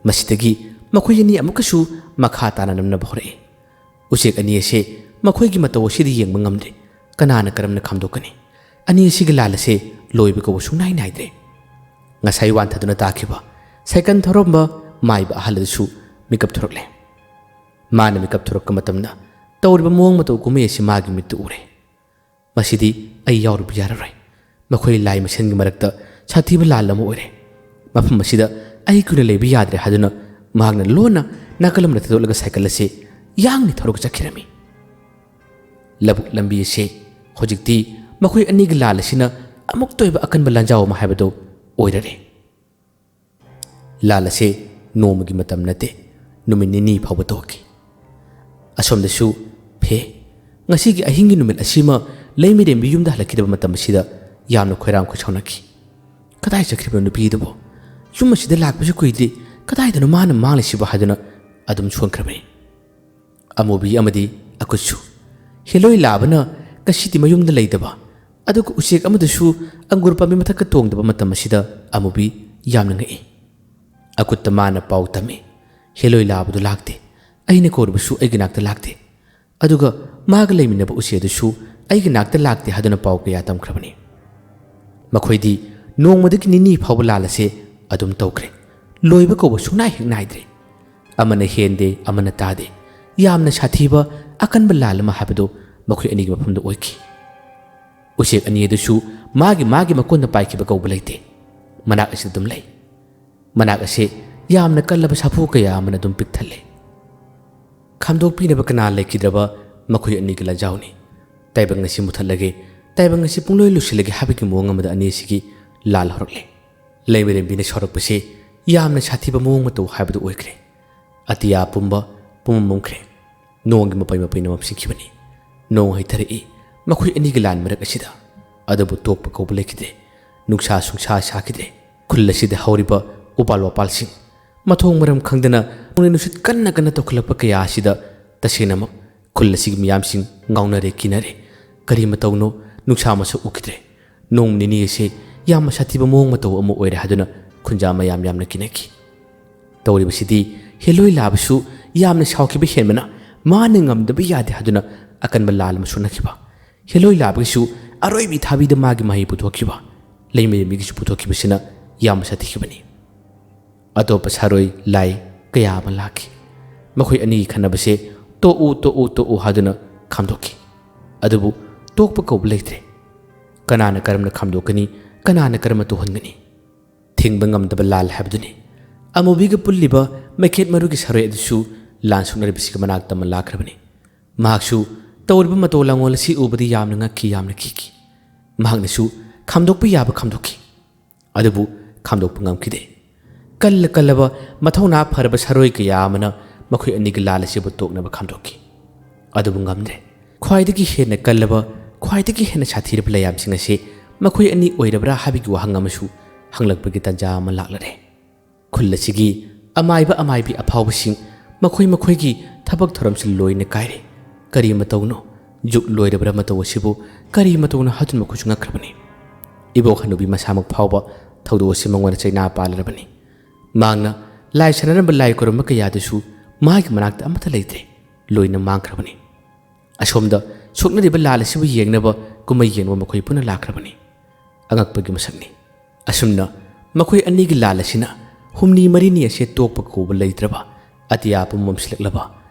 ꯃꯁꯤꯗꯒꯤ ꯃꯈꯣꯏ ꯑꯅꯤ ꯑꯃꯨꯛꯀꯁꯨ ꯃꯈꯥ ꯇꯥꯅ ꯅꯝꯅꯕ ꯍꯧꯔꯛꯏ꯫ ꯎꯆꯦꯛ ꯑꯅꯤ ꯑꯁꯦ ꯃꯈꯣꯏꯒꯤ ꯃꯇꯧ ꯑꯁꯤꯗ ꯌꯦꯡꯕ ꯉꯝꯗ꯭ꯔꯦ꯫ ꯀꯅꯥꯅ ꯀꯔꯝꯅ ꯈꯥꯝꯗꯣꯛꯀꯅꯤ? ꯑꯅꯤ ꯑꯁꯤꯒꯤ ꯂꯥꯜ ꯑꯁꯦ ꯂꯣꯏꯕ ꯀꯧꯕ ꯁꯨꯡꯅꯥꯏ ꯅꯥꯏꯗ꯭ꯔꯦ꯫ ꯉꯁꯥꯏ ꯋꯥꯟꯊꯗꯨꯅ ꯇꯥꯈꯤꯕ ꯁꯥꯏꯀꯜ ꯊꯧꯔꯝꯕ ꯃꯥꯏꯕ ꯑꯍꯜ ꯑꯗꯨꯁꯨ ꯃꯤꯀꯞ ꯊꯣꯔꯛꯂꯦ꯫ ꯃꯥꯅ ꯃꯤꯀꯞ ꯊꯣꯔꯛꯄ ꯃꯇꯝꯗ ꯇꯧꯔꯤꯕ ꯃꯑꯣꯡ ꯃꯇꯧ ꯀꯨꯝꯍꯩ ꯑꯁꯤ ꯃꯥꯒꯤ ꯃꯤꯠꯇ ꯎꯔꯦ꯫ "ꯃꯁꯤꯗꯤ ꯑꯩ ꯌꯥꯎꯔꯨꯕ ꯌꯥꯔꯔꯣꯏ꯫ ꯃꯈꯣꯏ ꯂꯥꯏ ꯃꯁꯦꯟꯒꯤ ꯃꯔꯛꯇ ꯁꯥꯊꯤꯕ ꯂꯥꯜ ꯑꯃ ꯑꯣꯏꯔꯦ꯫ ꯃꯐꯝ ꯑꯁꯤꯗ ꯑꯩ ꯀꯨꯏꯅ ꯂꯩꯕ ꯌꯥꯗ꯭ꯔꯦ" ꯍꯥꯏꯗꯨꯅ ꯃꯍꯥꯛꯅ ꯂꯣꯟꯅ ꯅꯥꯀꯜ ꯑꯃꯗ ꯊꯥꯗꯣꯛꯂꯒ ꯁꯥꯏꯀꯜ ꯑꯁꯤ ꯌꯥꯡꯅ ꯊꯧꯔꯒ ꯆꯠꯈꯤꯔꯝꯃꯤ꯫ ꯂꯧꯕꯨꯛ ꯂꯝꯕꯤ ꯑꯁꯤ ꯍꯧꯖꯤꯛꯇꯤ ꯃꯈꯣꯏ ꯑꯅꯤꯒꯤ ꯂꯥꯜ ꯑꯁꯤꯅ ꯑꯃꯨꯛꯇ ꯑꯣꯏꯕ ꯑꯀꯟꯕ ꯂꯥꯟꯖꯥꯎ ꯑꯃ ꯍꯥꯏꯕꯗꯨ ꯑꯣꯏꯔꯔꯦ꯫ ꯂꯥꯜ ꯑꯁꯤ ꯅꯣꯡꯃꯒꯤ ꯃꯇꯝ ꯅꯠꯇꯦ, ꯅꯨꯃꯤꯠ ꯅꯤꯅꯤ ꯐꯥꯎꯕ ꯇꯧꯈꯤ꯫ ꯑꯁꯣꯝꯗꯁꯨ ꯐꯦ, ꯉꯁꯤꯒꯤ ꯑꯍꯤꯡꯒꯤ ꯅꯨꯃꯤꯠ ꯑꯁꯤꯃ ꯂꯩꯃꯔꯦꯝꯕꯤ ꯌꯨꯝꯗ ꯍꯜꯂꯛꯈꯤꯗꯕ ꯃꯇꯝ ꯑꯁꯤꯗ ꯌꯥꯝꯅ ꯈꯣꯏꯔꯥꯡ ꯈꯣꯏꯁꯥꯎꯅꯈꯤ꯫ "ꯀꯗꯥꯏ ꯆꯠꯈ꯭ꯔꯤꯕ ꯅꯨꯄꯤꯗꯨꯕꯨ? ꯌꯨꯝ ꯑꯁꯤꯗ ꯂꯥꯛꯄꯁꯨ ꯀꯨꯏꯗ꯭ꯔꯤ, ꯀꯗꯥꯏꯗꯅꯣ ꯃꯥꯅ ꯃꯥꯡꯂꯤꯁꯤꯕꯨ?" ꯍꯥꯏꯗꯨꯅ ꯑꯗꯨꯝ ꯁꯣꯟꯈ꯭ꯔꯕꯅꯤ꯫ ꯑꯃꯨꯕꯤ ꯑꯃꯗꯤ ꯑꯀꯨꯠꯁꯨ ꯍꯦꯂꯣꯏ ꯂꯥꯕꯅ ꯉꯁꯤꯗꯤ ꯃꯌꯨꯝꯗ ꯂꯩꯇꯕ, ꯑꯗꯨꯒ ꯎꯆꯦꯛ ꯑꯃꯗꯨꯁꯨ ꯑꯪꯒꯨꯔ ꯄꯥꯝꯕꯤ ꯃꯊꯛꯇ ꯇꯣꯡꯗꯕ ꯃꯇꯝ ꯑꯁꯤꯗ ꯑꯃꯨꯕꯤ ꯌꯥꯝꯅ ꯉꯛꯏ꯫ ꯑꯀꯨꯠꯇ ꯃꯥꯅ ꯄꯥꯎ ꯇꯝꯃꯤ, "ꯍꯦꯂꯣꯏ ꯂꯥꯕꯗꯨ ꯂꯥꯛꯇꯦ, ꯑꯩꯅ ꯀꯧꯔꯕꯁꯨ ꯑꯩꯒꯤ ꯅꯥꯛꯇ ꯂꯥꯛꯇꯦ, ꯑꯗꯨꯒ ꯃꯥꯒ ꯂꯩꯃꯤꯟꯅꯕ ꯎꯆꯦꯛ ꯑꯗꯨꯁꯨ ꯑꯩꯒꯤ ꯅꯥꯛꯇ ꯂꯥꯛꯇꯦ" ꯍꯥꯏꯗꯨꯅ ꯄꯥꯎ ꯀꯌꯥ ꯇꯝꯈ꯭ꯔꯕꯅꯤ꯫ ꯃꯈꯣꯏꯗꯤ ꯅꯣꯡꯃꯗꯒꯤ ꯅꯤꯅꯤ ꯐꯥꯎꯕ ꯂꯥꯜ ꯑꯁꯦ ꯑꯗꯨꯝ ꯇꯧꯈ꯭ꯔꯦ꯫ ꯂꯣꯏꯕ ꯀꯧꯕ ꯁꯨꯡꯅꯥꯏ ꯍꯦꯛ ꯅꯥꯏꯗ꯭ꯔꯦ꯫ ꯑꯃꯅ ꯍꯦꯟꯗꯦ, ꯑꯃꯅ ꯇꯥꯗꯦ꯫ ꯌꯥꯝꯅ ꯁꯥꯊꯤꯕ, ꯑꯀꯟꯕ ꯂꯥꯜ ꯑꯃ ꯍꯥꯏꯕꯗꯨ ꯃꯈꯣꯏ ꯑꯅꯤꯒꯤ ꯃꯐꯝꯗ ꯑꯣꯏꯈꯤ꯫ ꯎꯆꯦꯛ ꯑꯅꯤ ꯑꯗꯨꯁꯨ ꯃꯥꯒꯤ ꯃꯥꯒꯤ ꯃꯀꯣꯟꯗ ꯄꯥꯏꯈꯤꯕ ꯀꯧꯕ ꯂꯩꯇꯦ꯫ ꯃꯅꯥꯛ ꯑꯁꯤꯗ ꯑꯗꯨꯝ ꯂꯩ꯫ ꯃꯅꯥꯛ ꯑꯁꯤ ꯌꯥꯝꯅ ꯀꯜꯂꯕ ꯁꯥꯐꯨ ꯀꯌꯥ ꯑꯃꯅ ꯑꯗꯨꯝ ꯄꯤꯛ ꯊꯜꯂꯦ꯫ ꯈꯥꯝꯗꯣꯛꯄꯤꯅꯕ ꯀꯅꯥ ꯂꯩꯈꯤꯗ꯭ꯔꯕ ꯃꯈꯣꯏ ꯑꯅꯤꯒꯤ ꯂꯥꯟꯖꯥꯎꯅꯤ꯫ "ꯇꯥꯏꯕꯪ ꯑꯁꯤ ꯃꯨꯊꯠꯂꯒꯦ, ꯇꯥꯏꯕꯪ ꯑꯁꯤ ꯄꯨꯡꯂꯣꯏ ꯂꯣꯏꯁꯤꯜꯂꯒꯦ" ꯍꯥꯏꯕꯒꯤ ꯃꯑꯣꯡ ꯑꯃꯗ ꯑꯅꯤ ꯑꯁꯤꯒꯤ ꯂꯥꯜ ꯍꯧꯔꯛꯂꯦ꯫ ꯂꯩꯃꯔꯦꯝꯕꯤꯅ ꯁꯥꯎꯔꯛꯄꯁꯤ ꯌꯥꯝꯅ ꯁꯥꯊꯤꯕ ꯃꯑꯣꯡ ꯃꯇꯧ ꯍꯥꯏꯕꯗꯨ ꯑꯣꯏꯈ꯭ꯔꯦ꯫ ꯑꯇꯤꯌꯥ ꯄꯨꯝꯕ ꯄꯨꯝꯃꯝ ꯃꯝꯈ꯭ꯔꯦ꯫ ꯅꯣꯡꯒꯤ ꯃꯄꯩ ꯃꯄꯩꯅ ꯃꯝꯁꯤꯟꯈꯤꯕꯅꯤ꯫ ꯅꯣꯡ ꯍꯩꯊꯔꯛꯏ ꯃꯈꯣꯏ ꯑꯅꯤꯒꯤ ꯂꯥꯟ ꯃꯔꯛ ꯑꯁꯤꯗ꯫ ꯑꯗꯨꯕꯨ ꯇꯣꯛꯄ ꯀꯧꯕ ꯂꯩꯈꯤꯗ꯭ꯔꯦ꯫ ꯅꯨꯡꯁꯥ ꯁꯨꯡꯁꯥ ꯁꯥꯈꯤꯗ꯭ꯔꯦ꯫ ꯈꯨꯜ ꯑꯁꯤꯗ ꯍꯧꯔꯤꯕ ꯎꯄꯥꯜ ꯋꯥꯄꯥꯜꯁꯤꯡ, ꯃꯊꯣꯡ ꯃꯔꯝ ꯈꯪꯗꯅ ꯅꯣꯡꯂꯩ ꯅꯨꯡꯁꯤꯠ ꯀꯟꯅ ꯀꯟꯅ ꯇꯧꯈꯠꯂꯛꯄ ꯀꯌꯥ ꯑꯁꯤꯗ ꯇꯁꯦꯡꯅꯃꯛ ꯈꯨꯜ ꯑꯁꯤꯒꯤ ꯃꯤꯌꯥꯝꯁꯤꯡ ꯉꯥꯎꯅꯔꯦ, ꯀꯤꯅꯔꯦ꯫ ꯀꯔꯤ ꯃꯇꯧꯅꯣ? ꯅꯨꯡꯁꯥ ꯃꯁꯛ ꯎꯈꯤꯗ꯭ꯔꯦ꯫ ꯅꯣꯡ ꯅꯤꯅꯤ ꯑꯁꯤ ꯌꯥꯝꯅ ꯁꯥꯊꯤꯕ ꯃꯑꯣꯡ ꯃꯇꯧ ꯑꯃ ꯑꯣꯏꯔꯦ ꯍꯥꯏꯗꯨꯅ ꯈꯨꯟꯖꯥ ꯃꯌꯥꯝ ꯌꯥꯝꯅ ꯀꯤꯅꯈꯤ꯫ ꯇꯧꯔꯤꯕꯁꯤꯗꯤ ꯍꯦꯂꯣꯏ ꯂꯥꯕꯁꯨ ꯌꯥꯝꯅ ꯁꯥꯎꯈꯤꯕ ꯍꯦꯟꯕꯅ ꯃꯥꯅ ꯉꯝꯗꯕ ꯌꯥꯗꯦ ꯍꯥꯏꯗꯨꯅ ꯑꯀꯟꯕ ꯂꯥꯜ ꯑꯃ ꯁꯣꯟꯅꯈꯤꯕ꯫ ꯍꯦꯂꯣꯏ ꯂꯥꯕꯒꯤꯁꯨ ꯑꯔꯣꯏꯕꯤ ꯊꯥꯕꯤꯗ ꯃꯥꯒꯤ ꯃꯍꯩ ꯄꯨꯊꯣꯛꯈꯤꯕ꯫ ꯂꯩꯃꯔꯦꯟꯕꯤꯒꯤꯁꯨ ꯄꯨꯊꯣꯛꯈꯤꯕꯁꯤꯅ ꯌꯥꯝꯅ ꯁꯥꯊꯤꯈꯤꯕꯅꯤ꯫ ꯑꯇꯣꯞꯄ ꯁꯥꯔꯣꯏ ꯂꯥꯏ ꯀꯌꯥ ꯑꯃ ꯂꯥꯛꯈꯤ꯫ ꯃꯈꯣꯏ ꯑꯅꯤꯒꯤ ꯈꯟꯅꯕꯁꯦ ꯇꯣꯛꯎ, ꯇꯣꯛꯎ, ꯇꯣꯛꯎ ꯍꯥꯏꯗꯨꯅ ꯈꯥꯝꯗꯣꯛꯈꯤ꯫ ꯑꯗꯨꯕꯨ ꯇꯣꯛꯄ ꯀꯧꯕ ꯂꯩꯇ꯭ꯔꯦ꯫ ꯀꯅꯥꯅ ꯀꯔꯝꯅ ꯈꯥꯝꯗꯣꯛꯀꯅꯤ, ꯀꯅꯥꯅ ꯀꯔꯝꯅ ꯇꯣꯛꯍꯟꯒꯅꯤ? ꯊꯤꯡꯕ ꯉꯝꯗꯕ ꯂꯥꯜ ꯍꯥꯏꯕꯗꯨꯅꯤ꯫ ꯑꯃꯨꯕꯤꯒ ꯄꯨꯜꯂꯤꯕ ꯃꯩꯈꯦꯠ ꯃꯔꯨꯒꯤ ꯁꯥꯔꯣꯏ ꯑꯗꯨꯁꯨ ꯂꯥꯟ ꯁꯣꯛꯅꯔꯤꯕꯁꯤꯒꯤ ꯃꯅꯥꯛꯇ ꯑꯃ ꯂꯥꯛꯈ꯭ꯔꯕꯅꯤ꯫ ꯃꯍꯥꯛꯁꯨ ꯇꯧꯔꯤꯕ ꯃꯇꯧ ꯂꯥꯡꯑꯣꯜ ꯑꯁꯤ ꯎꯕꯗ ꯌꯥꯝꯅ ꯉꯛꯈꯤ, ꯌꯥꯝꯅ ꯀꯤꯈꯤ꯫ ꯃꯍꯥꯛꯅꯁꯨ ꯈꯥꯝꯗꯣꯛꯄ ꯌꯥꯕ ꯈꯥꯝꯗꯣꯛꯈꯤ꯫ ꯑꯗꯨꯕꯨ ꯈꯥꯝꯗꯣꯛꯄ ꯉꯝꯈꯤꯗꯦ꯫ ꯀꯜꯂ ꯀꯜꯂꯕ ꯃꯊꯧꯅꯥ ꯐꯔꯕ ꯁꯥꯔꯣꯏ ꯀꯌꯥ ꯑꯃꯅ ꯃꯈꯣꯏ ꯑꯅꯤꯒꯤ ꯂꯥꯜ ꯑꯁꯤꯕꯨ ꯇꯣꯛꯅꯕ ꯈꯥꯝꯗꯣꯛꯈꯤ꯫ ꯑꯗꯨꯕꯨ ꯉꯝꯗ꯭ꯔꯦ꯫ ꯈ꯭ꯋꯥꯏꯗꯒꯤ ꯍꯦꯟꯅ ꯀꯜꯂꯕ, ꯈ꯭ꯋꯥꯏꯗꯒꯤ ꯍꯦꯟꯅ ꯁꯥꯊꯤꯔꯕ ꯂꯩꯌꯥꯝꯁꯤꯡ ꯑꯁꯤ ꯃꯈꯣꯏ ꯑꯅꯤ ꯑꯣꯏꯔꯕ꯭ꯔꯥ ꯍꯥꯏꯕꯒꯤ ꯋꯥꯍꯪ ꯑꯃꯁꯨ ꯍꯪꯂꯛꯄꯒꯤ ꯇꯥꯟꯖꯥ ꯑꯃ ꯂꯥꯛꯂꯔꯦ꯫ ꯈꯨꯜ ꯑꯁꯤꯒꯤ ꯑꯃꯥꯏꯕ ꯑꯃꯥꯏꯕꯤ ꯑꯐꯥꯎꯕꯁꯤꯡ ꯃꯈꯣꯏ ꯃꯈꯣꯏꯒꯤ ꯊꯕꯛ ꯊꯧꯔꯝꯁꯤ ꯂꯣꯏꯅ ꯀꯥꯏꯔꯦ꯫ ꯀꯔꯤ ꯃꯇꯧꯅꯣ? ꯖꯨꯛ ꯂꯣꯏꯔꯕ꯭ꯔꯥ ꯃꯇꯧ ꯑꯁꯤꯕꯨ? ꯀꯔꯤ ꯃꯇꯧꯅꯣ ꯍꯥꯏꯗꯨꯅ ꯃꯈꯣꯏꯁꯨ ꯉꯛꯈ꯭ꯔꯕꯅꯤ꯫ ꯏꯕꯣꯛ ꯍꯅꯨꯕꯤ ꯃꯁꯥꯃꯛ ꯐꯥꯎꯕ ꯊꯧꯗꯣꯛ ꯑꯁꯤ ꯃꯉꯣꯟꯗ ꯆꯩꯅꯥ ꯄꯥꯜꯂꯔꯕꯅꯤ꯫ ꯃꯍꯥꯛꯅ ꯂꯥꯏ ꯁꯥꯟꯅꯔꯝꯕ ꯂꯥꯏ ꯈꯨꯔꯨꯝꯕ ꯀꯌꯥꯗꯨꯁꯨ ꯃꯥꯒꯤ ꯃꯅꯥꯛꯇ ꯑꯃꯠꯇ ꯂꯩꯇ꯭ꯔꯦ, ꯂꯣꯏꯅ ꯃꯥꯡꯈ꯭ꯔꯕꯅꯤ꯫ ꯑꯁꯣꯝꯗ ꯁꯣꯛꯅꯔꯤꯕ ꯂꯥꯜ ꯑꯁꯤꯕꯨ ꯌꯦꯡꯅꯕ ꯀꯨꯝꯍꯩ ꯌꯦꯡꯕ ꯃꯈꯣꯏ ꯄꯨꯟꯅ ꯂꯥꯛꯈ꯭ꯔꯕꯅꯤ꯫ ꯑꯉꯛꯄꯒꯤ ꯃꯁꯛꯅꯤ꯫ ꯑꯁꯨꯝꯅ ꯃꯈꯣꯏ ꯑꯅꯤꯒꯤ ꯂꯥꯜ ꯑꯁꯤꯅ ꯍꯨꯝꯅꯤ ꯃꯔꯤꯅꯤ ꯑꯁꯦ ꯇꯣꯛꯄ ꯀꯧꯕ ꯂꯩꯇ꯭ꯔꯕ, ꯑꯇꯤꯌꯥ ꯄꯨꯝꯃꯝ ꯁꯤꯜꯂꯛꯂꯕ,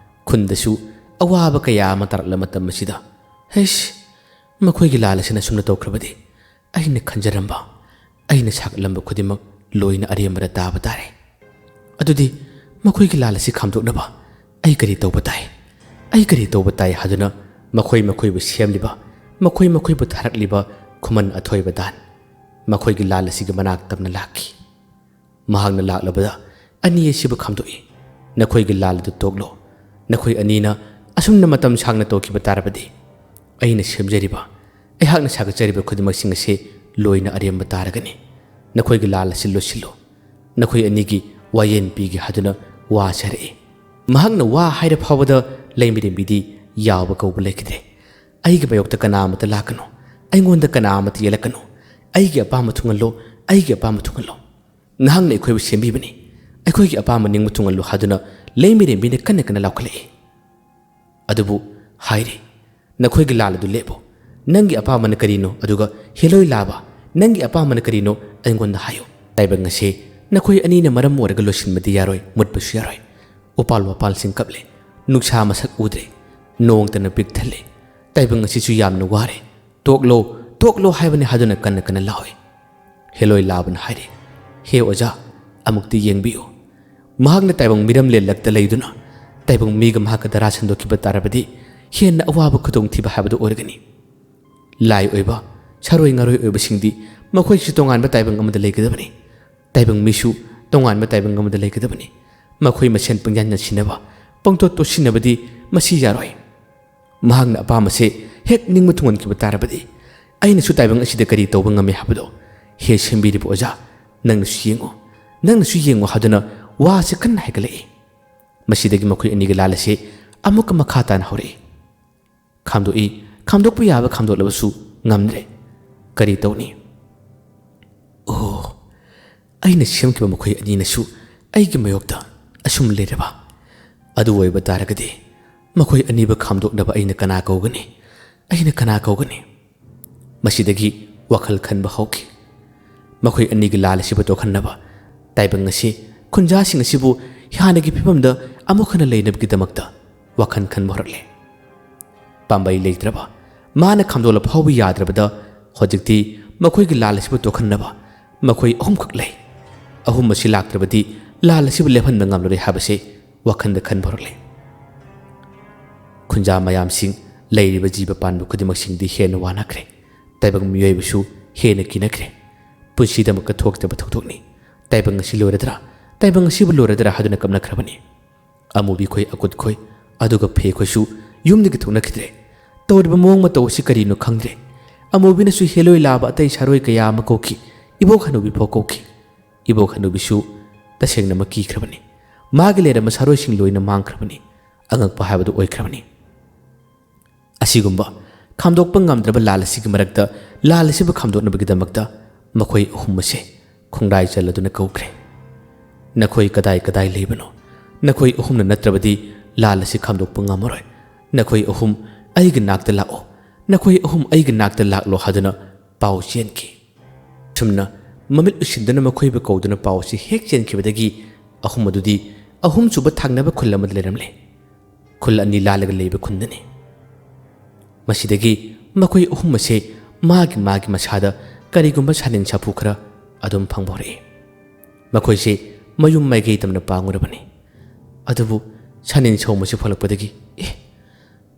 ꯈꯨꯟꯗꯁꯨ ꯑꯋꯥꯕ ꯀꯌꯥ ꯑꯃ ꯇꯥꯔꯛꯂꯕ ꯃꯇꯝ ꯑꯁꯤꯗ, ꯍꯩꯁ, ꯃꯈꯣꯏꯒꯤ ꯂꯥꯜ ꯑꯁꯤꯅ ꯑꯁꯨꯝꯅ ꯇꯧꯈ꯭ꯔꯕꯗꯤ ꯑꯩꯅ ꯈꯟꯖꯔꯝꯕ, ꯑꯩꯅ ꯁꯥꯒꯠꯂꯝꯕ ꯈꯨꯗꯤꯡꯃꯛ ꯂꯣꯏꯅ ꯑꯔꯦꯝꯕꯗ ꯇꯥꯕ ꯇꯥꯔꯦ꯫ ꯑꯗꯨꯗꯤ ꯃꯈꯣꯏꯒꯤ ꯂꯥꯜ ꯑꯁꯤ ꯈꯥꯝꯗꯣꯛꯅꯕ ꯑꯩ ꯀꯔꯤ ꯇꯧꯕ ꯇꯥꯏ? ꯑꯩ ꯀꯔꯤ ꯇꯧꯕ ꯇꯥꯏ ꯍꯥꯏꯗꯨꯅ ꯃꯈꯣꯏ ꯃꯈꯣꯏꯕꯨ ꯁꯦꯝꯂꯤꯕ, ꯃꯈꯣꯏ ꯃꯈꯣꯏꯕꯨ ꯊꯥꯔꯛꯂꯤꯕ ꯈꯨꯃꯟ ꯑꯊꯣꯏꯕ ꯗꯥꯟ ꯃꯈꯣꯏꯒꯤ ꯂꯥꯜ ꯑꯁꯤꯒꯤ ꯃꯅꯥꯛ ꯇꯝꯅ ꯂꯥꯛꯈꯤ꯫ ꯃꯍꯥꯛꯅ ꯂꯥꯛꯂꯕꯗ ꯑꯅꯤ ꯑꯁꯤꯕꯨ ꯈꯥꯝꯗꯣꯛꯏ꯫ ꯅꯈꯣꯏꯒꯤ ꯂꯥꯜ ꯑꯗꯨ ꯇꯣꯛꯂꯣ꯫ ꯅꯈꯣꯏ ꯑꯅꯤꯅ ꯑꯁꯨꯝꯅ ꯃꯇꯝ ꯁꯥꯡꯅ ꯇꯧꯈꯤꯕ ꯇꯥꯔꯕꯗꯤ ꯑꯩꯅ ꯁꯦꯝꯖꯔꯤꯕ, ꯑꯩꯍꯥꯛꯅ ꯁꯥꯒꯠꯆꯔꯤꯕ ꯈꯨꯗꯤꯡꯃꯛꯁꯤꯡ ꯑꯁꯤ ꯂꯣꯏꯅ ꯑꯔꯦꯝꯕ ꯇꯥꯔꯒꯅꯤ꯫ ꯅꯈꯣꯏꯒꯤ ꯂꯥꯜ ꯑꯁꯤ ꯂꯣꯠꯁꯤꯜꯂꯨ꯫ ꯅꯈꯣꯏ ꯑꯅꯤꯒꯤ ꯋꯥꯌꯦꯟ ꯄꯤꯒꯦ ꯍꯥꯏꯗꯨꯅ ꯋꯥꯁꯦ ꯍꯥꯏꯔꯛꯏ꯫ ꯃꯍꯥꯛꯅ ꯋꯥ ꯍꯥꯏꯔ ꯐꯥꯎꯕꯗ ꯂꯩꯃꯤꯔꯦꯝꯕꯤꯗꯤ ꯌꯥꯎꯕ ꯀꯧꯕ ꯂꯩꯈꯤꯗ꯭ꯔꯦ꯫ "ꯑꯩꯒꯤ ꯃꯥꯌꯣꯛꯇ ꯀꯅꯥ ꯑꯃꯠꯇ ꯂꯥꯛꯀꯅꯨ, ꯑꯩꯉꯣꯟꯗ ꯀꯅꯥ ꯑꯃꯠꯇ ꯌꯦꯜꯂꯛꯀꯅꯨ, ꯑꯩꯒꯤ ꯑꯄꯥꯝꯕ ꯊꯨꯡꯍꯜꯂꯣ, ꯑꯩꯒꯤ ꯑꯄꯥꯝꯕ ꯊꯨꯡꯍꯜꯂꯣ꯫ ꯅꯍꯥꯛꯅ ꯑꯩꯈꯣꯏꯕꯨ ꯁꯦꯝꯕꯤꯕꯅꯤ, ꯑꯩꯈꯣꯏꯒꯤ ꯑꯄꯥꯝꯕ ꯅꯤꯡꯕ ꯊꯨꯡꯍꯜꯂꯣ" ꯍꯥꯏꯗꯨꯅ ꯂꯩꯃꯤꯔꯦꯝꯕꯤꯅ ꯀꯟꯅ ꯀꯟꯅ ꯂꯥꯎꯈꯠꯂꯛꯏ꯫ ꯑꯗꯨꯕꯨ ꯍꯥꯏꯔꯤ, "ꯅꯈꯣꯏꯒꯤ ꯂꯥꯜ ꯑꯗꯨ ꯂꯦꯞꯄꯨ꯫ ꯅꯪꯒꯤ ꯑꯄꯥꯝꯕꯅ ꯀꯔꯤꯅꯣ? ꯑꯗꯨꯒ ꯍꯦꯂꯣꯏ ꯂꯥꯕ, ꯅꯪꯒꯤ ꯑꯄꯥꯝꯕꯅ ꯀꯔꯤꯅꯣ? ꯑꯩꯉꯣꯟꯗ ꯍꯥꯏꯌꯨ꯫ ꯇꯥꯏꯕꯪ ꯑꯁꯦ ꯅꯈꯣꯏ ꯑꯅꯤꯅ ꯃꯔꯝ ꯑꯣꯏꯔꯒ ꯂꯣꯏꯁꯤꯟꯕꯗꯤ ꯌꯥꯔꯣꯏ, ꯃꯨꯠꯄꯁꯨ ꯌꯥꯔꯣꯏ꯫" ꯎꯄꯥꯜ ꯋꯥꯄꯥꯜꯁꯤꯡ ꯀꯞꯂꯦ, ꯅꯨꯡꯁꯥ ꯃꯁꯛ ꯎꯗ꯭ꯔꯦ, ꯅꯣꯡꯇꯅ ꯄꯤꯛ ꯊꯜꯂꯦ꯫ ꯇꯥꯏꯕꯪ ꯑꯁꯤꯁꯨ ꯌꯥꯝꯅ ꯋꯥꯔꯦ꯫ "ꯇꯣꯛꯂꯣ, ꯇꯣꯛꯂꯣ ꯍꯥꯏꯕꯅꯤ" ꯍꯥꯏꯗꯨꯅ ꯀꯟꯅ ꯀꯟꯅ ꯂꯥꯎꯏ꯫ ꯍꯦꯂꯣꯏ ꯂꯥꯕꯅ ꯍꯥꯏꯔꯤ, "ꯍꯦ ꯑꯣꯖꯥ, ꯑꯃꯨꯛꯇꯤ ꯌꯦꯡꯕꯤꯌꯨ꯫ ꯃꯍꯥꯛꯅ ꯇꯥꯏꯕꯪ ꯃꯤꯔꯝ ꯂꯦꯜꯂꯛꯇ ꯂꯩꯗꯨꯅ ꯇꯥꯏꯕꯪ ꯃꯤꯒ ꯃꯍꯥꯛꯀ ꯙꯔꯥ ꯁꯟꯗꯣꯛꯈꯤꯕ ꯇꯥꯔꯕꯗꯤ ꯍꯦꯟꯅ ꯑꯋꯥꯕ ꯈꯨꯗꯣꯡꯊꯤꯕ ꯍꯥꯏꯕꯗꯨ ꯑꯣꯏꯔꯒꯅꯤ꯫ ꯂꯥꯏ ꯑꯣꯏꯕ, ꯁꯥꯔꯣꯏ ꯉꯥꯔꯣꯏ ꯑꯣꯏꯕꯁꯤꯡꯗꯤ ꯃꯈꯣꯏꯁꯨ ꯇꯣꯉꯥꯟꯕ ꯇꯥꯏꯕꯪ ꯑꯃꯗ ꯂꯩꯒꯗꯕꯅꯤ꯫ ꯇꯥꯏꯕꯪ ꯃꯤꯁꯨ ꯇꯣꯉꯥꯟꯕ ꯇꯥꯏꯕꯪ ꯑꯃꯗ ꯂꯩꯒꯗꯕꯅꯤ꯫ ꯃꯈꯣꯏ ꯃꯁꯦꯟ ꯄꯪꯌꯥꯟ ꯌꯥꯟꯁꯤꯟꯅꯕ, ꯄꯪꯇꯣꯠ ꯇꯣꯠꯁꯤꯟꯅꯕꯗꯤ ꯃꯁꯤ ꯌꯥꯔꯣꯏ꯫ ꯃꯍꯥꯛꯅ ꯑꯄꯥꯝꯕꯁꯦ ꯍꯦꯛ ꯅꯤꯡꯕ ꯊꯨꯡꯍꯟꯈꯤꯕ ꯇꯥꯔꯕꯗꯤ ꯑꯩꯅꯁꯨ ꯇꯥꯏꯕꯪ ꯑꯁꯤꯗ ꯀꯔꯤ ꯇꯧꯕ ꯉꯝꯃꯤ ꯍꯥꯏꯕꯗꯣ꯫ ꯍꯦ ꯁꯦꯝꯕꯤꯔꯤꯕ ꯑꯣꯖꯥ, ꯅꯪꯅꯁꯨ ꯌꯦꯡꯉꯨ, ꯅꯪꯅꯁꯨ ꯌꯦꯡꯉꯨ" ꯍꯥꯏꯗꯨꯅ ꯋꯥꯁꯦ ꯀꯟꯅ ꯍꯥꯏꯒꯠꯂꯛꯏ꯫ ꯃꯁꯤꯗꯒꯤ ꯃꯈꯣꯏ ꯑꯅꯤꯒꯤ ꯂꯥꯜ ꯑꯁꯤ ꯑꯃꯨꯛꯀ ꯃꯈꯥ ꯇꯥꯅ ꯍꯧꯔꯛꯏ꯫ ꯈꯥꯝꯗꯣꯛꯏ, ꯈꯥꯝꯗꯣꯛꯄ ꯌꯥꯕ ꯈꯥꯝꯗꯣꯛꯂꯕꯁꯨ ꯉꯝꯗ꯭ꯔꯦ꯫ ꯀꯔꯤ ꯇꯧꯅꯤ? ꯑꯣ, ꯑꯩꯅ ꯁꯦꯝꯈꯤꯕ ꯃꯈꯣꯏ ꯑꯅꯤꯅꯁꯨ ꯑꯩꯒꯤ ꯃꯥꯌꯣꯛꯇ ꯑꯁꯨꯝ ꯂꯩꯔꯕ? ꯑꯗꯨ ꯑꯣꯏꯕ ꯇꯥꯔꯒꯗꯤ ꯃꯈꯣꯏ ꯑꯅꯤꯕꯨ ꯈꯥꯝꯗꯣꯛꯅꯕ ꯑꯩꯅ ꯀꯅꯥ ꯀꯧꯒꯅꯤ? ꯑꯩꯅ ꯀꯅꯥ ꯀꯧꯒꯅꯤ? ꯃꯁꯤꯗꯒꯤ ꯋꯥꯈꯜ ꯈꯟꯕ ꯍꯧꯈꯤ꯫ ꯃꯈꯣꯏ ꯑꯅꯤꯒꯤ ꯂꯥꯜ ꯑꯁꯤꯕꯨ ꯇꯣꯛꯍꯟꯅꯕ, ꯇꯥꯏꯕꯪ ꯑꯁꯤ, ꯈꯨꯟꯖꯥꯁꯤꯡ ꯑꯁꯤꯕꯨ ꯍꯥꯟꯅꯒꯤ ꯐꯤꯕꯝꯗ ꯑꯃꯨꯛ ꯍꯟꯅ ꯂꯩꯅꯕꯒꯤꯗꯃꯛꯇ ꯋꯥꯈꯜ ꯈꯟꯕ ꯍꯧꯔꯛꯂꯦ꯫ ꯄꯥꯝꯕꯩ ꯂꯩꯇ꯭ꯔꯕ, ꯃꯥꯅ ꯈꯥꯝꯗꯣꯛꯂ ꯐꯥꯎꯕ ꯌꯥꯗ꯭ꯔꯕꯗ, ꯍꯧꯖꯤꯛꯇꯤ ꯃꯈꯣꯏꯒꯤ ꯂꯥꯜ ꯑꯁꯤꯕꯨ ꯇꯣꯛꯍꯟꯅꯕ ꯃꯈꯣꯏ ꯑꯍꯨꯝꯈꯛ ꯂꯩ꯫ ꯑꯍꯨꯝ ꯑꯁꯤ ꯂꯥꯛꯇ꯭ꯔꯕꯗꯤ ꯂꯥꯜ ꯑꯁꯤꯕꯨ ꯂꯦꯞꯍꯟꯕ ꯉꯝꯂꯔꯣꯏ ꯍꯥꯏꯕꯁꯤ ꯋꯥꯈꯜꯗ ꯈꯟꯕ ꯍꯧꯔꯛꯂꯦ꯫ ꯈꯨꯟꯖꯥ ꯃꯌꯥꯝꯁꯤꯡ, ꯂꯩꯔꯤꯕ ꯖꯤꯕ ꯄꯥꯟꯕ ꯈꯨꯗꯤꯡꯃꯛꯁꯤꯡꯗꯤ ꯍꯦꯟꯅ ꯋꯥꯅꯈ꯭ꯔꯦ꯫ ꯇꯥꯏꯕꯪ ꯃꯤꯑꯣꯏꯕꯁꯨ ꯍꯦꯟꯅ ꯀꯤꯅꯈ꯭ꯔꯦ꯫ ꯄꯨꯟꯁꯤꯗꯃꯛꯇ ꯊꯣꯛꯇꯕ ꯊꯧꯗꯣꯛꯅꯤ꯫ ꯇꯥꯏꯕꯪ ꯑꯁꯤ ꯂꯣꯏꯔꯗ꯭ꯔꯥ? ꯇꯥꯏꯕꯪ ꯑꯁꯤꯕꯨ ꯂꯣꯏꯔꯗ꯭ꯔꯥ ꯍꯥꯏꯗꯨꯅ ꯀꯞꯅꯈ꯭ꯔꯕꯅꯤ꯫ ꯑꯃꯨꯕꯤ ꯈꯣꯏ, ꯑꯀꯨꯠ ꯈꯣꯏ, ꯑꯗꯨꯒ ꯐꯦ ꯈꯣꯏꯁꯨ ꯌꯨꯝꯗꯒꯤ ꯊꯣꯛꯅꯈꯤꯗ꯭ꯔꯦ꯫ ꯇꯧꯔꯤꯕ ꯃꯑꯣꯡ ꯃꯇꯧ ꯑꯁꯤ ꯀꯔꯤꯅꯣ ꯈꯪꯗ꯭ꯔꯦ꯫ ꯑꯃꯨꯕꯤꯅꯁꯨ ꯍꯦꯂꯣꯏ ꯂꯥꯕ ꯑꯇꯩ ꯁꯥꯔꯣꯏ ꯀꯌꯥ ꯑꯃ ꯀꯧꯈꯤ꯫ ꯏꯕꯣꯛ ꯍꯅꯨꯕꯤ ꯐꯥꯎ ꯀꯧꯈꯤ꯫ ꯏꯕꯣꯛ ꯍꯅꯨꯕꯤꯁꯨ ꯇꯁꯦꯡꯅꯃꯛ ꯀꯤꯈ꯭ꯔꯕꯅꯤ꯫ ꯃꯥꯒꯤ ꯂꯩꯔꯝꯕ ꯁꯥꯔꯣꯏꯁꯤꯡ ꯂꯣꯏꯅ ꯃꯥꯡꯈ꯭ꯔꯕꯅꯤ꯫ ꯑꯉꯛꯄ ꯍꯥꯏꯕꯗꯨ ꯑꯣꯏꯈ꯭ꯔꯕꯅꯤ꯫ ꯑꯁꯤꯒꯨꯝꯕ ꯈꯥꯝꯗꯣꯛꯄ ꯉꯝꯗ꯭ꯔꯕ ꯂꯥꯜ ꯑꯁꯤꯒꯤ ꯃꯔꯛꯇ ꯂꯥꯜ ꯑꯁꯤꯕꯨ ꯈꯥꯝꯗꯣꯛꯅꯕꯒꯤꯗꯃꯛꯇ ꯃꯈꯣꯏ ꯑꯍꯨꯝ ꯑꯁꯦ ꯈꯣꯡꯗꯥꯏ ꯆꯜꯂꯗꯨꯅ ꯀꯧꯈ꯭ꯔꯦ꯫ "ꯅꯈꯣꯏ ꯀꯗꯥꯏ ꯀꯗꯥꯏ ꯂꯩꯕꯅꯣ? ꯅꯈꯣꯏ ꯑꯍꯨꯝꯅ ꯅꯠꯇ꯭ꯔꯕꯗꯤ ꯂꯥꯜ ꯑꯁꯤ ꯈꯥꯝꯗꯣꯛꯄ ꯉꯝꯃꯔꯣꯏ꯫ ꯅꯈꯣꯏ ꯑꯍꯨꯝ ꯑꯩꯒꯤ ꯅꯥꯛꯇ ꯂꯥꯛꯑꯣ꯫ ꯅꯈꯣꯏ ꯑꯍꯨꯝ ꯑꯩꯒꯤ ꯅꯥꯛꯇ ꯂꯥꯛꯂꯣ" ꯍꯥꯏꯗꯨꯅ ꯄꯥꯎ ꯆꯦꯟꯈꯤ꯫ ꯁꯨꯝꯅ ꯃꯃꯤꯠ ꯎꯏꯁꯤꯟꯗꯨꯅ ꯃꯈꯣꯏꯕꯨ ꯀꯧꯗꯨꯅ ꯄꯥꯎ ꯑꯁꯤ ꯍꯦꯛ ꯆꯦꯟꯈꯤꯕꯗꯒꯤ ꯑꯍꯨꯝ ꯑꯗꯨꯗꯤ ꯑꯍꯨꯝꯁꯨꯕ ꯊꯪꯅꯕ ꯈꯨꯜ ꯑꯃꯗ ꯂꯩꯔꯝꯂꯦ꯫ ꯈꯨꯜ ꯑꯅꯤ ꯂꯥꯜꯂꯒ ꯂꯩꯕ ꯈꯨꯟꯗꯅꯤ꯫ ꯃꯁꯤꯗꯒꯤ ꯃꯈꯣꯏ ꯑꯍꯨꯝ ꯑꯁꯦ ꯃꯥꯒꯤ ꯃꯥꯒꯤ ꯃꯁꯥꯗ ꯀꯔꯤꯒꯨꯝꯕ ꯁꯥꯅꯤꯟ ꯁꯥꯐꯨ ꯈꯔ ꯑꯗꯨꯝ ꯐꯪꯕ ꯍꯧꯔꯛꯏ꯫ ꯃꯈꯣꯏꯁꯦ ꯃꯌꯨꯝ ꯃꯥꯏꯀꯩ ꯇꯝꯅ ꯄꯥꯡꯉꯨꯔꯕꯅꯤ꯫ ꯑꯗꯨꯕꯨ ꯁꯥꯅꯤꯟ ꯁꯧꯃꯁꯤ ꯐꯣꯂꯛꯄꯗꯒꯤ, "ꯑꯦ,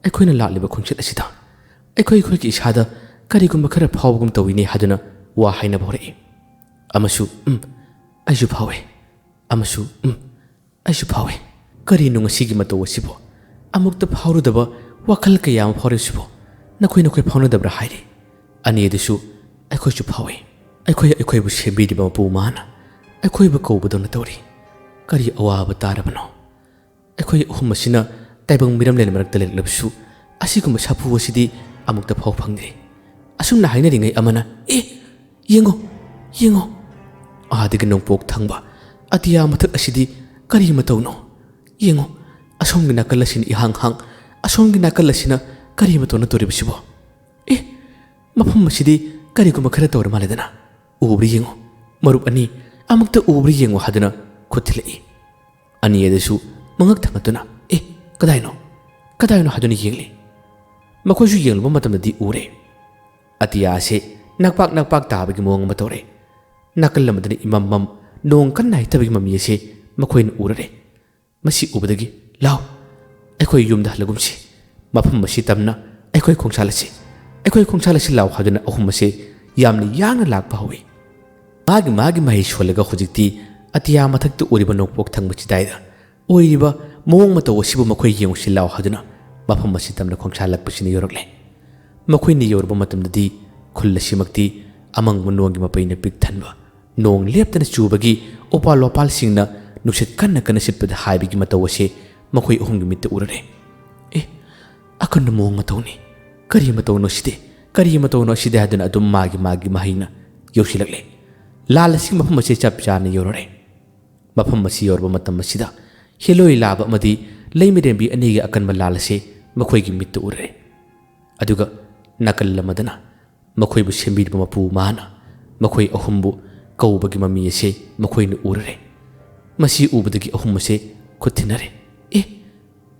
ꯑꯩꯈꯣꯏꯅ ꯂꯥꯛꯂꯤꯕ ꯈꯣꯡꯆꯠ ꯑꯁꯤꯗ ꯑꯩꯈꯣꯏ ꯑꯩꯈꯣꯏꯒꯤ ꯏꯁꯥꯗ ꯀꯔꯤꯒꯨꯝꯕ ꯈꯔ ꯐꯥꯎꯕꯒꯨꯝ ꯇꯧꯏꯅꯦ" ꯍꯥꯏꯗꯨꯅ ꯋꯥ ꯍꯥꯏꯅꯕ ꯍꯧꯔꯛꯏ꯫ ꯑꯃꯁꯨ, "ꯎꯝ, ꯑꯩꯁꯨ ꯐꯥꯎꯏ"꯫ ꯑꯃꯁꯨ, "ꯎꯝ, ꯑꯩꯁꯨ ꯐꯥꯎꯏ꯫ ꯀꯔꯤꯅꯣ ꯉꯁꯤꯒꯤ ꯃꯇꯧ ꯑꯁꯤꯕꯣ? ꯑꯃꯨꯛꯇ ꯐꯥꯎꯔꯨꯗꯕ ꯋꯥꯈꯜ ꯀꯌꯥ ꯑꯃ ꯐꯥꯎꯔꯤꯕꯁꯤꯕꯣ? ꯅꯈꯣꯏ ꯅꯈꯣꯏ ꯐꯥꯎꯅꯗꯕ꯭ꯔꯥ?" ꯍꯥꯏꯔꯤ꯫ ꯑꯅꯤ ꯑꯗꯨꯁꯨ, "ꯑꯩꯈꯣꯏꯁꯨ ꯐꯥꯎꯏ꯫ ꯑꯩꯈꯣꯏ ꯑꯩꯈꯣꯏꯕꯨ ꯁꯦꯝꯕꯤꯔꯤꯕ ꯃꯄꯨ ꯃꯥꯅ ꯑꯩꯈꯣꯏꯕꯨ ꯀꯧꯕꯗꯧꯅ ꯇꯧꯔꯤ꯫ ꯀꯔꯤ ꯑꯋꯥꯕ ꯇꯥꯔꯕꯅꯣ? ꯑꯩꯈꯣꯏ ꯑꯍꯨꯝ ꯑꯁꯤꯅ ꯇꯥꯏꯕꯪ ꯃꯤꯔꯝꯂꯦꯟ ꯃꯔꯛꯇ ꯂꯩꯔꯛꯂꯕꯁꯨ ꯑꯁꯤꯒꯨꯝꯕ ꯁꯥꯐꯨ ꯑꯁꯤꯗꯤ ꯑꯃꯨꯛꯇ ꯐꯥꯎ ꯐꯪꯗ꯭ꯔꯤ"꯫ ꯑꯁꯨꯝꯅ ꯍꯥꯏꯅꯔꯤꯉꯩ ꯑꯃꯅ, "ꯑꯦ, ꯌꯦꯡꯉꯣ, ꯌꯦꯡꯉꯣ!" ꯑꯥꯗꯒꯤ ꯅꯣꯡꯄꯣꯛ ꯊꯪꯕ ꯑꯇꯤꯌꯥ ꯃꯊꯛ ꯑꯁꯤꯗꯤ ꯀꯔꯤ ꯃꯇꯧꯅꯣ? ꯌꯦꯡꯉꯣ, ꯑꯁꯣꯝꯒꯤ ꯅꯥꯀꯜ ꯑꯁꯤꯅ ꯏꯍꯥꯡ ꯍꯥꯡ, ꯑꯁꯣꯝꯒꯤ ꯅꯥꯀꯜ ꯑꯁꯤꯅ ꯀꯔꯤ ꯃꯇꯧꯅ ꯇꯧꯔꯤꯕꯁꯤꯕꯣ? ꯑꯦ, ꯃꯐꯝ ꯑꯁꯤꯗꯤ ꯀꯔꯤꯒꯨꯝꯕ ꯈꯔ ꯇꯧꯔ ꯃꯥꯜꯂꯦꯗꯅ꯫ "ꯎꯕ꯭ꯔꯥ ꯌꯦꯡꯉꯣ, ꯃꯔꯨꯞ ꯑꯅꯤ, ꯑꯃꯨꯛꯇ ꯎꯕ꯭ꯔꯥ ꯌꯦꯡꯉꯣ" ꯍꯥꯏꯗꯨꯅ ꯈꯨꯠ ꯊꯤꯜꯂꯛꯏ꯫ ꯑꯅꯤ ꯑꯗꯨꯁꯨ ꯃꯉꯛ ꯊꯥꯡꯒꯠꯇꯨꯅ, "ꯑꯦ, ꯀꯗꯥꯏꯅꯣ? ꯀꯗꯥꯏꯅꯣ?" ꯍꯥꯏꯗꯨꯅ ꯌꯦꯡꯂꯤ꯫ ꯃꯈꯣꯏꯁꯨ ꯌꯦꯡꯂꯨꯕ ꯃꯇꯝꯗꯗꯤ ꯎꯔꯦ꯫ ꯑꯇꯤꯌꯥ ꯑꯁꯤ ꯅꯛꯄꯥꯛ ꯅꯛꯄꯥꯛ ꯇꯥꯕꯒꯤ ꯃꯑꯣꯡ ꯑꯃ ꯇꯧꯔꯦ꯫ ꯅꯥꯀꯜ ꯑꯃꯗꯅ ꯏꯃꯝ ꯃꯝ, ꯅꯣꯡ ꯀꯟꯅ ꯍꯩꯊꯕꯒꯤ ꯃꯃꯤ ꯑꯁꯤ ꯃꯈꯣꯏꯅ ꯎꯔꯔꯦ꯫ ꯃꯁꯤ ꯎꯕꯗꯒꯤ, "ꯂꯥꯎ, ꯑꯩꯈꯣꯏ ꯌꯨꯝꯗ ꯍꯜꯂꯒꯨꯝꯁꯤ꯫ ꯃꯐꯝ ꯑꯁꯤ ꯇꯝꯅ ꯑꯩꯈꯣꯏ ꯈꯣꯡꯁꯥꯜꯂꯁꯤ꯫ ꯑꯩꯈꯣꯏ ꯈꯣꯡꯁꯥꯜꯂꯁꯤ ꯂꯥꯎ" ꯍꯥꯏꯗꯨꯅ ꯑꯍꯨꯝ ꯑꯁꯤ ꯌꯥꯝꯅ ꯌꯥꯡꯅ ꯂꯥꯛꯄ ꯍꯧꯏ꯫ ꯃꯥꯒꯤ ꯃꯥꯒꯤ ꯃꯍꯩ ꯁꯣꯜꯂꯒ ꯍꯧꯖꯤꯛꯇꯤ ꯑꯇꯤꯌꯥ ꯃꯊꯛꯇ ꯎꯔꯤꯕ ꯅꯣꯡꯄꯣꯛ ꯊꯪꯕ ꯆꯤꯗꯥꯏꯗ ꯑꯣꯏꯔꯤꯕ ꯃꯑꯣꯡ ꯃꯇꯧ ꯑꯁꯤꯕꯨ ꯃꯈꯣꯏ ꯌꯦꯡꯉꯨꯁꯤ ꯂꯥꯎ ꯍꯥꯏꯗꯨꯅ ꯃꯐꯝ ꯑꯁꯤ ꯇꯝꯅ ꯈꯣꯡꯁꯥꯜꯂꯛꯄꯁꯤꯅ ꯌꯧꯔꯛꯂꯦ꯫ ꯃꯈꯣꯏꯅ ꯌꯧꯔꯕ ꯃꯇꯝꯗꯗꯤ ꯈꯨꯜ ꯑꯁꯤꯃꯛꯇꯤ ꯑꯃꯪꯕ ꯅꯣꯡꯒꯤ ꯃꯄꯩꯅ ꯄꯤꯛ ꯊꯟꯕ ꯅꯣꯡ ꯂꯦꯞꯇꯅ ꯆꯨꯕꯒꯤ ꯎꯄꯥꯜ ꯋꯥꯄꯥꯜꯁꯤꯡꯅ ꯅꯨꯡꯁꯤꯠ ꯀꯟꯅ ꯀꯟꯅ ꯁꯤꯠꯄꯗ ꯍꯥꯏꯕꯒꯤ ꯃꯇꯧ ꯑꯁꯦ ꯃꯈꯣꯏ ꯑꯍꯨꯝꯒꯤ ꯃꯤꯠꯇ ꯎꯔꯔꯦ꯫ ꯑꯦ, ꯑꯀꯟꯕ ꯃꯑꯣꯡ ꯃꯇꯧꯅꯤ꯫ ꯀꯔꯤ ꯃꯇꯧꯅꯣ ꯁꯤꯗꯤ? ꯀꯔꯤ ꯃꯇꯧꯅꯣ ꯁꯤꯗꯤ? ꯍꯥꯏꯗꯨꯅ ꯑꯗꯨꯝ ꯃꯥꯒꯤ ꯃꯥꯒꯤ ꯃꯍꯩꯅ ꯌꯧꯁꯤꯜꯂꯛꯂꯦ꯫ ꯂꯥꯜ ꯑꯁꯤ ꯃꯐꯝ ꯑꯁꯤ ꯆꯞ ꯆꯥꯅ ꯌꯧꯔꯔꯦ꯫ ꯃꯐꯝ ꯑꯁꯤ ꯌꯧꯔꯕ ꯃꯇꯝ ꯑꯁꯤꯗ ꯍꯦꯂꯣꯏ ꯂꯥꯕ ꯑꯃꯗꯤ ꯂꯩꯃꯔꯦꯝꯕꯤ ꯑꯅꯤꯒꯤ ꯑꯀꯟꯕ ꯂꯥꯜ ꯑꯁꯤ ꯃꯈꯣꯏꯒꯤ ꯃꯤꯠꯇ ꯎꯔꯔꯦ꯫ ꯑꯗꯨꯒ ꯅꯥꯀꯜ ꯑꯃꯗꯅ ꯃꯈꯣꯏꯕꯨ ꯁꯦꯝꯕꯤꯔꯤꯕ ꯃꯄꯨ ꯃꯥꯅ ꯃꯈꯣꯏ ꯑꯍꯨꯝꯕꯨ ꯀꯧꯕꯒꯤ ꯃꯃꯤ ꯑꯁꯦ ꯃꯈꯣꯏꯅ ꯎꯔꯔꯦ꯫ ꯃꯁꯤ ꯎꯕꯗꯒꯤ ꯑꯍꯨꯝ ꯑꯁꯦ ꯈꯨꯠ ꯊꯤꯟꯅꯔꯦ꯫ "ꯑꯦ,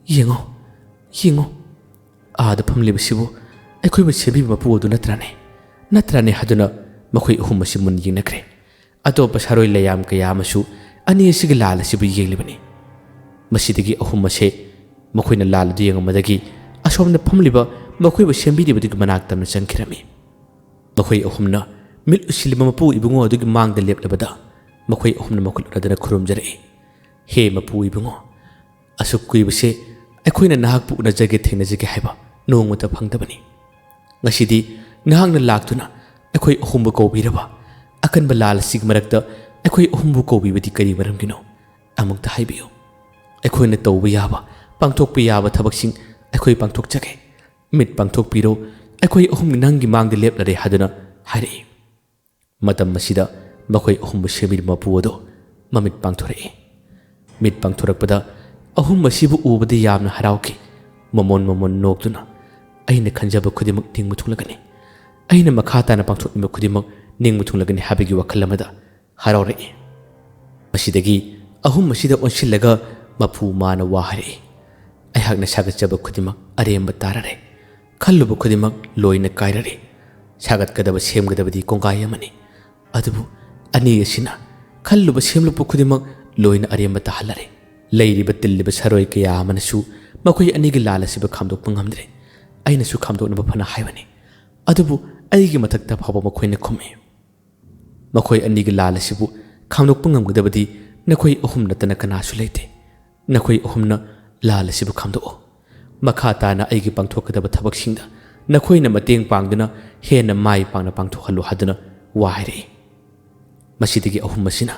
ꯌꯦꯡꯉꯣ, ꯌꯦꯡꯉꯣ, ꯑꯥꯗ ꯐꯝꯂꯤꯕꯁꯤꯕꯨ ꯑꯩꯈꯣꯏꯕꯨ ꯁꯦꯝꯕꯤꯕ ꯃꯄꯨ ꯑꯗꯨ ꯅꯠꯇ꯭ꯔꯥꯅꯦ? ꯅꯠꯇ꯭ꯔꯥꯅꯦ?" ꯍꯥꯏꯗꯨꯅ ꯃꯈꯣꯏ ꯑꯍꯨꯝ ꯑꯁꯤ ꯃꯨꯟꯅ ꯌꯦꯡꯅꯈ꯭ꯔꯦ꯫ ꯑꯇꯣꯞꯄ ꯁꯥꯔꯣꯏ ꯂꯩꯌꯥꯝ ꯀꯌꯥ ꯑꯃꯁꯨ ꯑꯅꯤ ꯑꯁꯤꯒꯤ ꯂꯥꯜ ꯑꯁꯤꯕꯨ ꯌꯦꯡꯂꯤꯕꯅꯤ꯫ ꯃꯁꯤꯗꯒꯤ ꯑꯍꯨꯝ ꯑꯁꯦ ꯃꯈꯣꯏꯅ ꯂꯥꯜ ꯑꯗꯨ ꯌꯦꯡꯉꯝꯕꯗꯒꯤ ꯑꯁꯣꯝꯗ ꯐꯝꯂꯤꯕ ꯃꯈꯣꯏꯕꯨ ꯁꯦꯝꯕꯤꯔꯤꯕꯗꯨꯒꯤ ꯃꯅꯥꯛ ꯇꯝꯅ ꯆꯪꯈꯤꯔꯝꯃꯤ꯫ ꯃꯈꯣꯏ ꯑꯍꯨꯝꯅ ꯃꯤꯠ ꯎꯁꯤꯜꯂꯤꯕ ꯃꯄꯨ ꯏꯕꯨꯡꯉꯣ ꯑꯗꯨꯒꯤ ꯃꯥꯡꯗ ꯂꯦꯞꯂꯕꯗ ꯃꯈꯣꯏ ꯑꯍꯨꯝꯅ ꯃꯈꯨꯠ ꯎꯅꯗꯨꯅ ꯈꯨꯔꯨꯝꯖꯔꯛꯏ꯫ "ꯍꯦ ꯃꯄꯨ ꯏꯕꯨꯡꯉꯣ, ꯑꯁꯨꯛ ꯀꯨꯏꯕꯁꯦ ꯑꯩꯈꯣꯏꯅ ꯅꯍꯥꯛꯄꯨ ꯎꯅꯖꯒꯦ ꯊꯦꯡꯅꯖꯒꯦ ꯍꯥꯏꯕ ꯅꯣꯡꯃꯇ ꯐꯪꯗꯕꯅꯤ꯫ ꯉꯁꯤꯗꯤ ꯅꯍꯥꯛꯅ ꯂꯥꯛꯇꯨꯅ ꯑꯩꯈꯣꯏ ꯑꯍꯨꯝꯕꯨ ꯀꯧꯕꯤꯔꯕ ꯑꯀꯟꯕ ꯂꯥꯜ ꯑꯁꯤꯒꯤ ꯃꯔꯛꯇ ꯑꯩꯈꯣꯏ ꯑꯍꯨꯝꯕꯨ ꯀꯧꯕꯤꯕꯗꯤ ꯀꯔꯤ ꯃꯔꯝꯒꯤꯅꯣ? ꯑꯃꯨꯛꯇ ꯍꯥꯏꯕꯤꯌꯨ꯫ ꯑꯩꯈꯣꯏꯅ ꯇꯧꯕ ꯌꯥꯕ, ꯄꯥꯡꯊꯣꯛꯄ ꯌꯥꯕ ꯊꯕꯛꯁꯤꯡ ꯑꯩꯈꯣꯏ ꯄꯥꯡꯊꯣꯛꯆꯒꯦ꯫ ꯃꯤꯠ ꯄꯥꯡꯊꯣꯛꯄꯤꯔꯣ, ꯑꯩꯈꯣꯏ ꯑꯍꯨꯝ ꯅꯪꯒꯤ ꯃꯥꯡꯗ ꯂꯦꯞꯂꯔꯦ" ꯍꯥꯏꯗꯨꯅ ꯍꯥꯏꯔꯛꯏ꯫ ꯃꯇꯝ ꯑꯁꯤꯗ ꯃꯈꯣꯏ ꯑꯍꯨꯝꯕꯨ ꯁꯦꯝꯕꯤꯔꯤꯕ ꯃꯄꯨ ꯑꯗꯣ ꯃꯃꯤꯠ ꯄꯥꯡꯊꯣꯔꯛꯏ꯫ ꯃꯤꯠ ꯄꯥꯡꯊꯣꯔꯛꯄꯗ ꯑꯍꯨꯝ ꯑꯁꯤꯕꯨ ꯎꯕꯗ ꯌꯥꯝꯅ ꯍꯔꯥꯎꯈꯤ꯫ ꯃꯃꯣꯟ ꯃꯃꯣꯟ ꯅꯣꯛꯇꯨꯅ, "ꯑꯩꯅ ꯈꯟꯖꯕ ꯈꯨꯗꯤꯡꯃꯛ ꯅꯤꯡꯕ ꯊꯨꯡꯂꯒꯅꯤ, ꯑꯩꯅ ꯃꯈꯥ ꯇꯥꯅ ꯄꯥꯡꯊꯣꯛꯅꯤꯡꯕ ꯈꯨꯗꯤꯡꯃꯛ ꯅꯤꯡꯕ ꯊꯨꯡꯂꯒꯅꯤ" ꯍꯥꯏꯕꯒꯤ ꯋꯥꯈꯜ ꯑꯃꯗ ꯍꯔꯥꯎꯔꯛꯏ꯫ ꯃꯁꯤꯗꯒꯤ ꯑꯍꯨꯝ ꯑꯁꯤꯗ ꯑꯣꯟꯁꯤꯜꯂꯒ ꯃꯄꯨ ꯃꯥꯅ ꯋꯥ ꯍꯥꯏꯔꯛꯏ꯫ "ꯑꯩꯍꯥꯛꯅ ꯁꯥꯒꯠꯆꯕ ꯈꯨꯗꯤꯡꯃꯛ ꯑꯔꯦꯝꯕ ꯇꯥꯔꯔꯦ꯫ ꯈꯜꯂꯨꯕ ꯈꯨꯗꯤꯡꯃꯛ ꯂꯣꯏꯅ ꯀꯥꯏꯔꯔꯦ꯫ ꯁꯥꯒꯠꯀꯗꯕ ꯁꯦꯝꯒꯗꯕꯗꯤ ꯀꯣꯡꯒꯥꯏ ꯑꯃꯅꯤ꯫ ꯑꯗꯨꯕꯨ ꯑꯅꯤ ꯑꯁꯤꯅ ꯈꯜꯂꯨꯕ ꯁꯦꯝꯂꯨꯕ ꯈꯨꯗꯤꯡꯃꯛ ꯂꯣꯏꯅ ꯑꯔꯦꯝꯕ ꯇꯥꯍꯜꯂꯔꯦ꯫ ꯂꯩꯔꯤꯕ ꯇꯤꯜꯂꯤꯕ ꯁꯔꯣꯏ ꯀꯌꯥ ꯑꯃꯅꯁꯨ ꯃꯈꯣꯏ ꯑꯅꯤꯒꯤ ꯂꯥꯜ ꯑꯁꯤꯕꯨ ꯈꯥꯝꯗꯣꯛꯄ ꯉꯝꯗ꯭ꯔꯦ꯫ ꯑꯩꯅꯁꯨ ꯈꯥꯝꯗꯣꯛꯅꯕ ꯐꯅ ꯍꯥꯏꯕꯅꯤ꯫ ꯑꯗꯨꯕꯨ ꯑꯩꯒꯤ ꯃꯊꯛꯇ ꯐꯥꯎꯕ ꯃꯈꯣꯏꯅ ꯈꯨꯝꯃꯤ꯫ ꯃꯈꯣꯏ ꯑꯅꯤꯒꯤ ꯂꯥꯜ ꯑꯁꯤꯕꯨ ꯈꯥꯝꯗꯣꯛꯄ ꯉꯝꯒꯗꯕꯗꯤ ꯅꯈꯣꯏ ꯑꯍꯨꯝ ꯅꯠꯇꯅ ꯀꯅꯥꯁꯨ ꯂꯩꯇꯦ꯫ ꯅꯈꯣꯏ ꯑꯍꯨꯝꯅ ꯂꯥꯜ ꯑꯁꯤꯕꯨ ꯈꯥꯝꯗꯣꯛꯎ꯫ ꯃꯈꯥ ꯇꯥꯅ ꯑꯩꯒꯤ ꯄꯥꯡꯊꯣꯛꯀꯗꯕ ꯊꯕꯛꯁꯤꯡꯗ ꯅꯈꯣꯏꯅ ꯃꯇꯦꯡ ꯄꯥꯡꯗꯨꯅ ꯍꯦꯟꯅ ꯃꯥꯏ ꯄꯥꯛꯅ ꯄꯥꯡꯊꯣꯛꯍꯜꯂꯨ" ꯍꯥꯏꯗꯨꯅ ꯋꯥ ꯍꯥꯏꯔꯛꯏ꯫ ꯃꯁꯤꯗꯒꯤ ꯑꯍꯨꯝ ꯑꯁꯤꯅ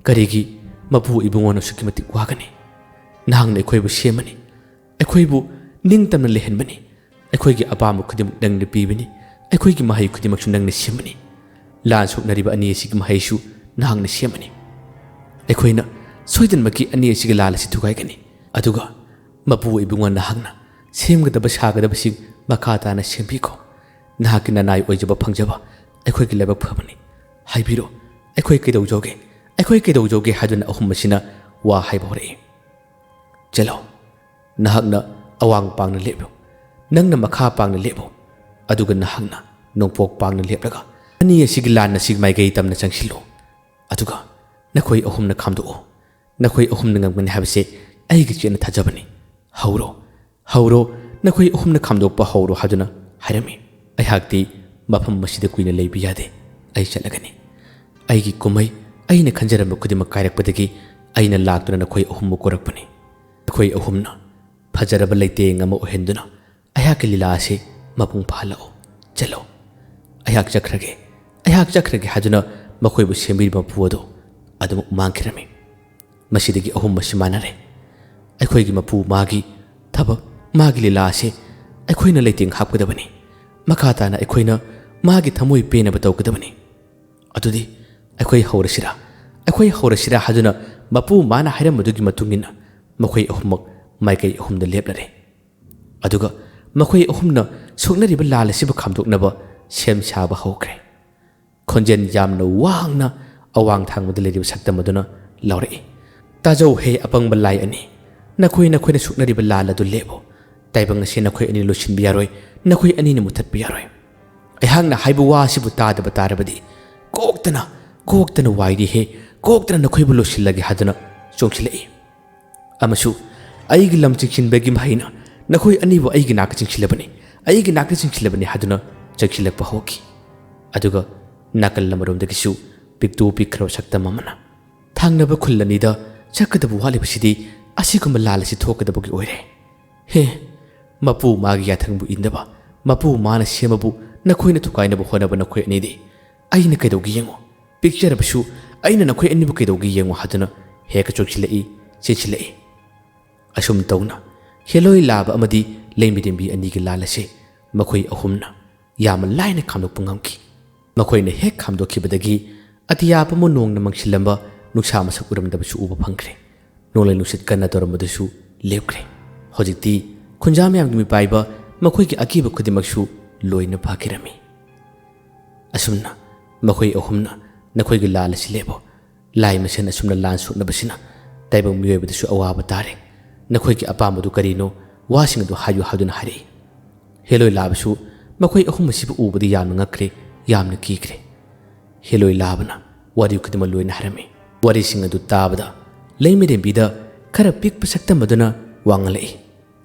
ꯀꯔꯤꯒꯤ ꯃꯄꯨ ꯏꯕꯨꯡꯉꯣꯅ ꯑꯁꯨꯛꯀꯤ ꯃꯇꯤꯛ ꯋꯥꯒꯅꯤ? ꯅꯍꯥꯛꯅ ꯑꯩꯈꯣꯏꯕꯨ ꯁꯦꯝꯕꯅꯤ, ꯑꯩꯈꯣꯏꯕꯨ ꯅꯤꯡꯇꯝꯅ ꯂꯩꯍꯟꯕꯅꯤ, ꯑꯩꯈꯣꯏꯒꯤ ꯑꯄꯥꯝꯕ ꯈꯨꯗꯤꯡꯃꯛ ꯅꯪꯅ ꯄꯤꯕꯅꯤ, ꯑꯩꯈꯣꯏꯒꯤ ꯃꯍꯩ ꯈꯨꯗꯤꯡꯃꯛꯁꯨ ꯅꯪꯅ ꯁꯦꯝꯕꯅꯤ, ꯂꯥꯟ ꯁꯣꯛꯅꯔꯤꯕ ꯑꯅꯤ ꯑꯁꯤꯒꯤ ꯃꯍꯩꯁꯨ ꯅꯍꯥꯛꯅ ꯁꯦꯝꯕꯅꯤ꯫ ꯑꯩꯈꯣꯏꯅ ꯁꯣꯏꯗꯅꯃꯛꯀꯤ ꯑꯅꯤ ꯑꯁꯤꯒꯤ ꯂꯥꯟ ꯑꯁꯤ ꯊꯨꯒꯥꯏꯒꯅꯤ꯫ ꯑꯗꯨꯒ ꯃꯄꯨ ꯏꯕꯨꯡꯉꯣ, ꯅꯍꯥꯛꯅ ꯁꯦꯝꯒꯗꯕ ꯁꯥꯒꯗꯕꯁꯤꯡ ꯃꯈꯥ ꯇꯥꯅ ꯁꯦꯝꯕꯤꯈꯣ꯫ ꯅꯍꯥꯛꯀꯤ ꯅꯅꯥꯏ ꯑꯣꯏꯖꯕ ꯐꯪꯖꯕ ꯑꯩꯈꯣꯏꯒꯤ ꯂꯥꯏꯕꯛ ꯐꯕꯅꯤ꯫ ꯍꯥꯏꯕꯤꯔꯣ, ꯑꯩꯈꯣꯏ ꯀꯩꯗꯧꯖꯧꯒꯦ? ꯑꯩꯈꯣꯏ ꯀꯩꯗꯧꯖꯧꯒꯦ?" ꯍꯥꯏꯗꯨꯅ ꯑꯍꯨꯝ ꯑꯁꯤꯅ ꯋꯥ ꯍꯥꯏꯕ ꯍꯧꯔꯛꯏ꯫ "ꯆꯠꯂꯣ, ꯅꯍꯥꯛꯅ ꯑꯋꯥꯡ ꯄꯥꯡꯅ ꯂꯦꯞꯂꯨ, ꯅꯪꯅ ꯃꯈꯥ ꯄꯥꯡꯅ ꯂꯦꯞꯄꯨ, ꯑꯗꯨꯒ ꯅꯍꯥꯛꯅ ꯅꯣꯡꯄꯣꯛ ꯄꯥꯡꯅ ꯂꯦꯞꯂꯒ ꯑꯅꯤ ꯑꯁꯤꯒꯤ ꯂꯥꯟ ꯑꯁꯤ ꯃꯥꯏꯀꯩ ꯇꯝꯅ ꯆꯪꯁꯤꯜꯂꯨ, ꯑꯗꯨꯒ ꯅꯈꯣꯏ ꯑꯍꯨꯝꯅ ꯈꯥꯝꯗꯣꯛꯎ꯫ ꯅꯈꯣꯏ ꯑꯍꯨꯝꯅ ꯉꯝꯒꯅꯤ ꯍꯥꯏꯕꯁꯦ ꯑꯩꯒꯤ ꯆꯦꯠꯅ ꯊꯥꯖꯕꯅꯤ꯫ ꯍꯧꯔꯣ, ꯍꯧꯔꯣ, ꯅꯈꯣꯏ ꯑꯍꯨꯝꯅ ꯈꯥꯝꯗꯣꯛꯄ ꯍꯧꯔꯣ" ꯍꯥꯏꯗꯨꯅ ꯍꯥꯏꯔꯝꯃꯤ꯫ ꯑꯩꯍꯥꯛꯇꯤ ꯃꯐꯝ ꯑꯁꯤꯗ ꯀꯨꯏꯅ ꯂꯩꯕ ꯌꯥꯗꯦ, ꯑꯩ ꯆꯠꯂꯒꯅꯤ꯫ ꯑꯩꯒꯤ ꯀꯨꯝꯍꯩ, ꯑꯩꯅ ꯈꯟꯖꯔꯝꯕ ꯈꯨꯗꯤꯡꯃꯛ ꯀꯥꯏꯔꯛꯄꯗꯒꯤ ꯑꯩꯅ ꯂꯥꯛꯇꯨꯅ ꯅꯈꯣꯏ ꯑꯍꯨꯝꯕꯨ ꯀꯣꯔꯛꯄꯅꯤ꯫ ꯅꯈꯣꯏ ꯑꯍꯨꯝꯅ ꯐꯖꯔꯕ ꯂꯩꯇꯦꯡ ꯑꯃ ꯑꯣꯏꯍꯟꯗꯨꯅ ꯑꯩꯍꯥꯛꯀꯤ ꯂꯤꯂꯥ ꯑꯁꯤ ꯃꯄꯨꯡ ꯐꯥꯍꯜꯂꯛꯎ꯫ ꯆꯠꯂꯣ, ꯑꯩꯍꯥꯛ ꯆꯠꯈ꯭ꯔꯒꯦ, ꯑꯩꯍꯥꯛ ꯆꯠꯈ꯭ꯔꯒꯦ" ꯍꯥꯏꯗꯨꯅ ꯃꯈꯣꯏꯕꯨ ꯁꯦꯝꯕꯤꯔꯤꯕ ꯃꯄꯨ ꯑꯗꯨ ꯑꯗꯨꯃꯛ ꯃꯥꯡꯈꯤꯔꯝꯃꯤ꯫ ꯃꯁꯤꯗꯒꯤ ꯑꯍꯨꯝ ꯑꯁꯤ ꯃꯥꯟꯅꯔꯦ꯫ ꯑꯩꯈꯣꯏꯒꯤ ꯃꯄꯨ ꯃꯥꯒꯤ ꯊꯕꯛ, ꯃꯥꯒꯤ ꯂꯤꯂꯥ ꯑꯁꯤ ꯑꯩꯈꯣꯏꯅ ꯂꯩꯇꯦꯡ ꯍꯥꯞꯀꯗꯕꯅꯤ꯫ ꯃꯈꯥ ꯇꯥꯅ ꯑꯩꯈꯣꯏꯅ ꯃꯥꯒꯤ ꯊꯃꯣꯏ ꯄꯦꯟꯅꯕ ꯇꯧꯒꯗꯕꯅꯤ꯫ ꯑꯗꯨꯗꯤ ꯑꯩꯈꯣꯏ ꯍꯧꯔꯁꯤꯔꯥ? ꯑꯩꯈꯣꯏ ꯍꯧꯔꯁꯤꯔꯥ ꯍꯥꯏꯗꯨꯅ ꯃꯄꯨ ꯃꯥꯅ ꯍꯥꯏꯔꯝꯕꯗꯨꯒꯤ ꯃꯇꯨꯡ ꯏꯟꯅ ꯃꯈꯣꯏ ꯑꯍꯨꯝꯃꯛ ꯃꯥꯏꯀꯩ ꯑꯍꯨꯝꯗ ꯂꯦꯞꯂꯔꯦ꯫ ꯑꯗꯨꯒ ꯃꯈꯣꯏ ꯑꯍꯨꯝꯅ ꯁꯣꯛꯅꯔꯤꯕ ꯂꯥꯜ ꯑꯁꯤꯕꯨ ꯈꯥꯝꯗꯣꯛꯅꯕ ꯁꯦꯝ ꯁꯥꯕ ꯍꯧꯈ꯭ꯔꯦ꯫ ꯈꯣꯟꯖꯦꯜ ꯌꯥꯝꯅ ꯋꯥꯡꯅ ꯑꯋꯥꯡ ꯊꯪꯕꯗ ꯂꯩꯔꯤꯕ ꯁꯛꯇꯝ ꯑꯗꯨꯅ ꯂꯥꯎꯔꯛꯏ, "ꯇꯥꯖꯧ ꯍꯦ ꯑꯄꯪꯕ ꯂꯥꯏ ꯑꯅꯤ, ꯅꯈꯣꯏ ꯅꯈꯣꯏꯅ ꯁꯣꯛꯅꯔꯤꯕ ꯂꯥꯜ ꯑꯗꯨ ꯂꯦꯞꯄꯨ꯫ ꯇꯥꯏꯕꯪ ꯑꯁꯤ ꯅꯈꯣꯏ ꯑꯅꯤ ꯂꯣꯏꯁꯤꯟꯕ ꯌꯥꯔꯣꯏ, ꯅꯈꯣꯏ ꯑꯅꯤꯅ ꯃꯨꯊꯠꯄ ꯌꯥꯔꯣꯏ꯫ ꯑꯩꯍꯥꯛꯅ ꯍꯥꯏꯕ ꯋꯥ ꯑꯁꯤꯕꯨ ꯇꯥꯗꯕ ꯇꯥꯔꯕꯗꯤ ꯀꯣꯛꯇꯅ, ꯀꯣꯛꯇꯅ ꯋꯥꯏꯔꯤ ꯍꯦ, ꯀꯣꯛꯇꯅ ꯅꯈꯣꯏꯕꯨ ꯂꯣꯏꯁꯤꯜꯂꯒꯦ" ꯍꯥꯏꯗꯨꯅ ꯆꯣꯡꯁꯤꯜꯂꯛꯏ꯫ ꯑꯃꯁꯨ ꯑꯩꯒꯤ ꯂꯝ ꯆꯤꯡꯁꯤꯟꯕꯒꯤ ꯃꯍꯩꯅ ꯅꯈꯣꯏ ꯑꯅꯤꯕꯨ ꯑꯩꯒꯤ ꯅꯥꯛꯇ ꯆꯤꯡꯁꯤꯜꯂꯕꯅꯤ, ꯑꯩꯒꯤ ꯅꯥꯛꯇ ꯆꯤꯡꯁꯤꯜꯂꯕꯅꯤ ꯍꯥꯏꯗꯨꯅ ꯆꯪꯁꯤꯜꯂꯛꯄ ꯍꯧꯈꯤ꯫ ꯑꯗꯨꯒ ꯅꯥꯀꯜ ꯑꯃꯔꯣꯝꯗꯒꯤꯁꯨ ꯄꯤꯛꯇꯨ ꯄꯤꯛꯈ꯭ꯔꯕ ꯁꯛꯇꯝ ꯑꯃꯅ, "ꯊꯪꯅꯕ ꯈꯨꯜ ꯑꯅꯤꯗ ꯆꯠꯀꯗꯕ ꯋꯥꯠꯂꯤꯕꯁꯤꯗꯤ ꯑꯁꯤꯒꯨꯝꯕ ꯂꯥꯜ ꯑꯁꯤ ꯊꯣꯛꯀꯗꯕꯒꯤ ꯑꯣꯏꯔꯦ꯫ ꯍꯦ, ꯃꯄꯨ ꯃꯥꯒꯤ ꯌꯥꯊꯪꯕꯨ ꯏꯟꯗꯕ, ꯃꯄꯨ ꯃꯥꯅ ꯁꯦꯝꯕꯕꯨ ꯅꯈꯣꯏꯅ ꯊꯨꯒꯥꯏꯅꯕ ꯍꯣꯠꯅꯕ ꯅꯈꯣꯏ ꯑꯅꯤꯗꯤ ꯑꯩꯅ ꯀꯩꯗꯧꯒꯦ ꯌꯦꯡꯉꯨ꯫ ꯄꯤꯛꯆꯔꯕꯁꯨ ꯑꯩꯅ ꯅꯈꯣꯏ ꯑꯅꯤꯕꯨ ꯀꯩꯗꯧꯒꯦ ꯌꯦꯡꯉꯨ ꯍꯥꯏꯗꯨꯅ ꯍꯦꯛ ꯆꯣꯏꯁꯤꯜꯂꯛꯏ, ꯆꯦꯟꯁꯤꯜꯂꯛꯏ꯫ ꯑꯁꯨꯝ ꯇꯧꯅ ꯍꯦꯂꯣꯏ ꯂꯥꯕ ꯑꯃꯗꯤ ꯂꯩꯃꯤꯔꯦꯝꯕꯤ ꯑꯅꯤꯒꯤ ꯂꯥꯜ ꯑꯁꯤ ꯃꯈꯣꯏ ꯑꯍꯨꯝꯅ ꯌꯥꯝꯅ ꯂꯥꯏꯅ ꯈꯥꯝꯗꯣꯛꯄ ꯉꯝꯈꯤ꯫ ꯃꯈꯣꯏꯅ ꯍꯦꯛ ꯈꯥꯝꯗꯣꯛꯈꯤꯕꯗꯒꯤ ꯑꯇꯤꯌꯥ ꯄꯨꯝꯕ ꯅꯣꯡꯅ ꯃꯪꯁꯤꯜꯂꯝꯕ ꯅꯨꯡꯁꯥ ꯃꯁꯛ ꯎꯔꯝꯗꯕꯁꯨ ꯎꯕ ꯐꯪꯈ꯭ꯔꯦ꯫ ꯅꯣꯡꯂꯩ ꯅꯨꯡꯁꯤꯠ ꯀꯟꯅ ꯇꯧꯔꯝꯕꯗꯨꯁꯨ ꯂꯦꯞꯈ꯭ꯔꯦ꯫ ꯍꯧꯖꯤꯛꯇꯤ ꯈꯨꯟꯖꯥ ꯃꯌꯥꯝꯒꯤ ꯃꯤꯄꯥꯏꯕ ꯃꯈꯣꯏꯒꯤ ꯑꯀꯤꯕ ꯈꯨꯗꯤꯡꯃꯛꯁꯨ ꯂꯣꯏꯅ ꯐꯈꯤꯔꯝꯃꯤ꯫ ꯑꯁꯨꯝꯅ ꯃꯈꯣꯏ ꯑꯍꯨꯝꯅ ꯅꯈꯣꯏꯒꯤ ꯂꯥꯜ ꯑꯁꯤ ꯂꯦꯞꯄꯣ꯫ ꯂꯥꯏ ꯃꯁꯦꯟ ꯑꯁꯨꯝꯅ ꯂꯥꯟ ꯁꯣꯛꯅꯕꯁꯤꯅ ꯇꯥꯏꯕꯪ ꯃꯤꯑꯣꯏꯕꯗꯁꯨ ꯑꯋꯥꯕ ꯇꯥꯔꯦ꯫ ꯅꯈꯣꯏꯒꯤ ꯑꯄꯥꯝꯕꯗꯨ ꯀꯔꯤꯅꯣ? ꯋꯥꯁꯤꯡ ꯑꯗꯨ ꯍꯥꯏꯌꯨ ꯍꯥꯏꯗꯨꯅ ꯍꯥꯏꯔꯛꯏ꯫ ꯍꯦꯂꯣꯏ ꯂꯥꯕꯁꯨ ꯃꯈꯣꯏ ꯑꯍꯨꯝ ꯑꯁꯤꯕꯨ ꯎꯕꯗ ꯌꯥꯝꯅ ꯉꯛꯈ꯭ꯔꯦ, ꯌꯥꯝꯅ ꯀꯤꯈ꯭ꯔꯦ꯫ ꯍꯦꯂꯣꯏ ꯂꯥꯕꯅ ꯋꯥꯔꯤ ꯈꯨꯗꯤꯡꯃꯛ ꯂꯣꯏꯅ ꯍꯥꯏꯔꯝꯃꯤ꯫ ꯋꯥꯔꯤꯁꯤꯡ ꯑꯗꯨ ꯇꯥꯕꯗ ꯂꯩꯃꯤꯔꯦꯝꯕꯤꯗ ꯈꯔ ꯄꯤꯛꯄ ꯁꯛꯇꯝ ꯑꯗꯨꯅ ꯋꯥ ꯉꯥꯡꯂꯛꯏ꯫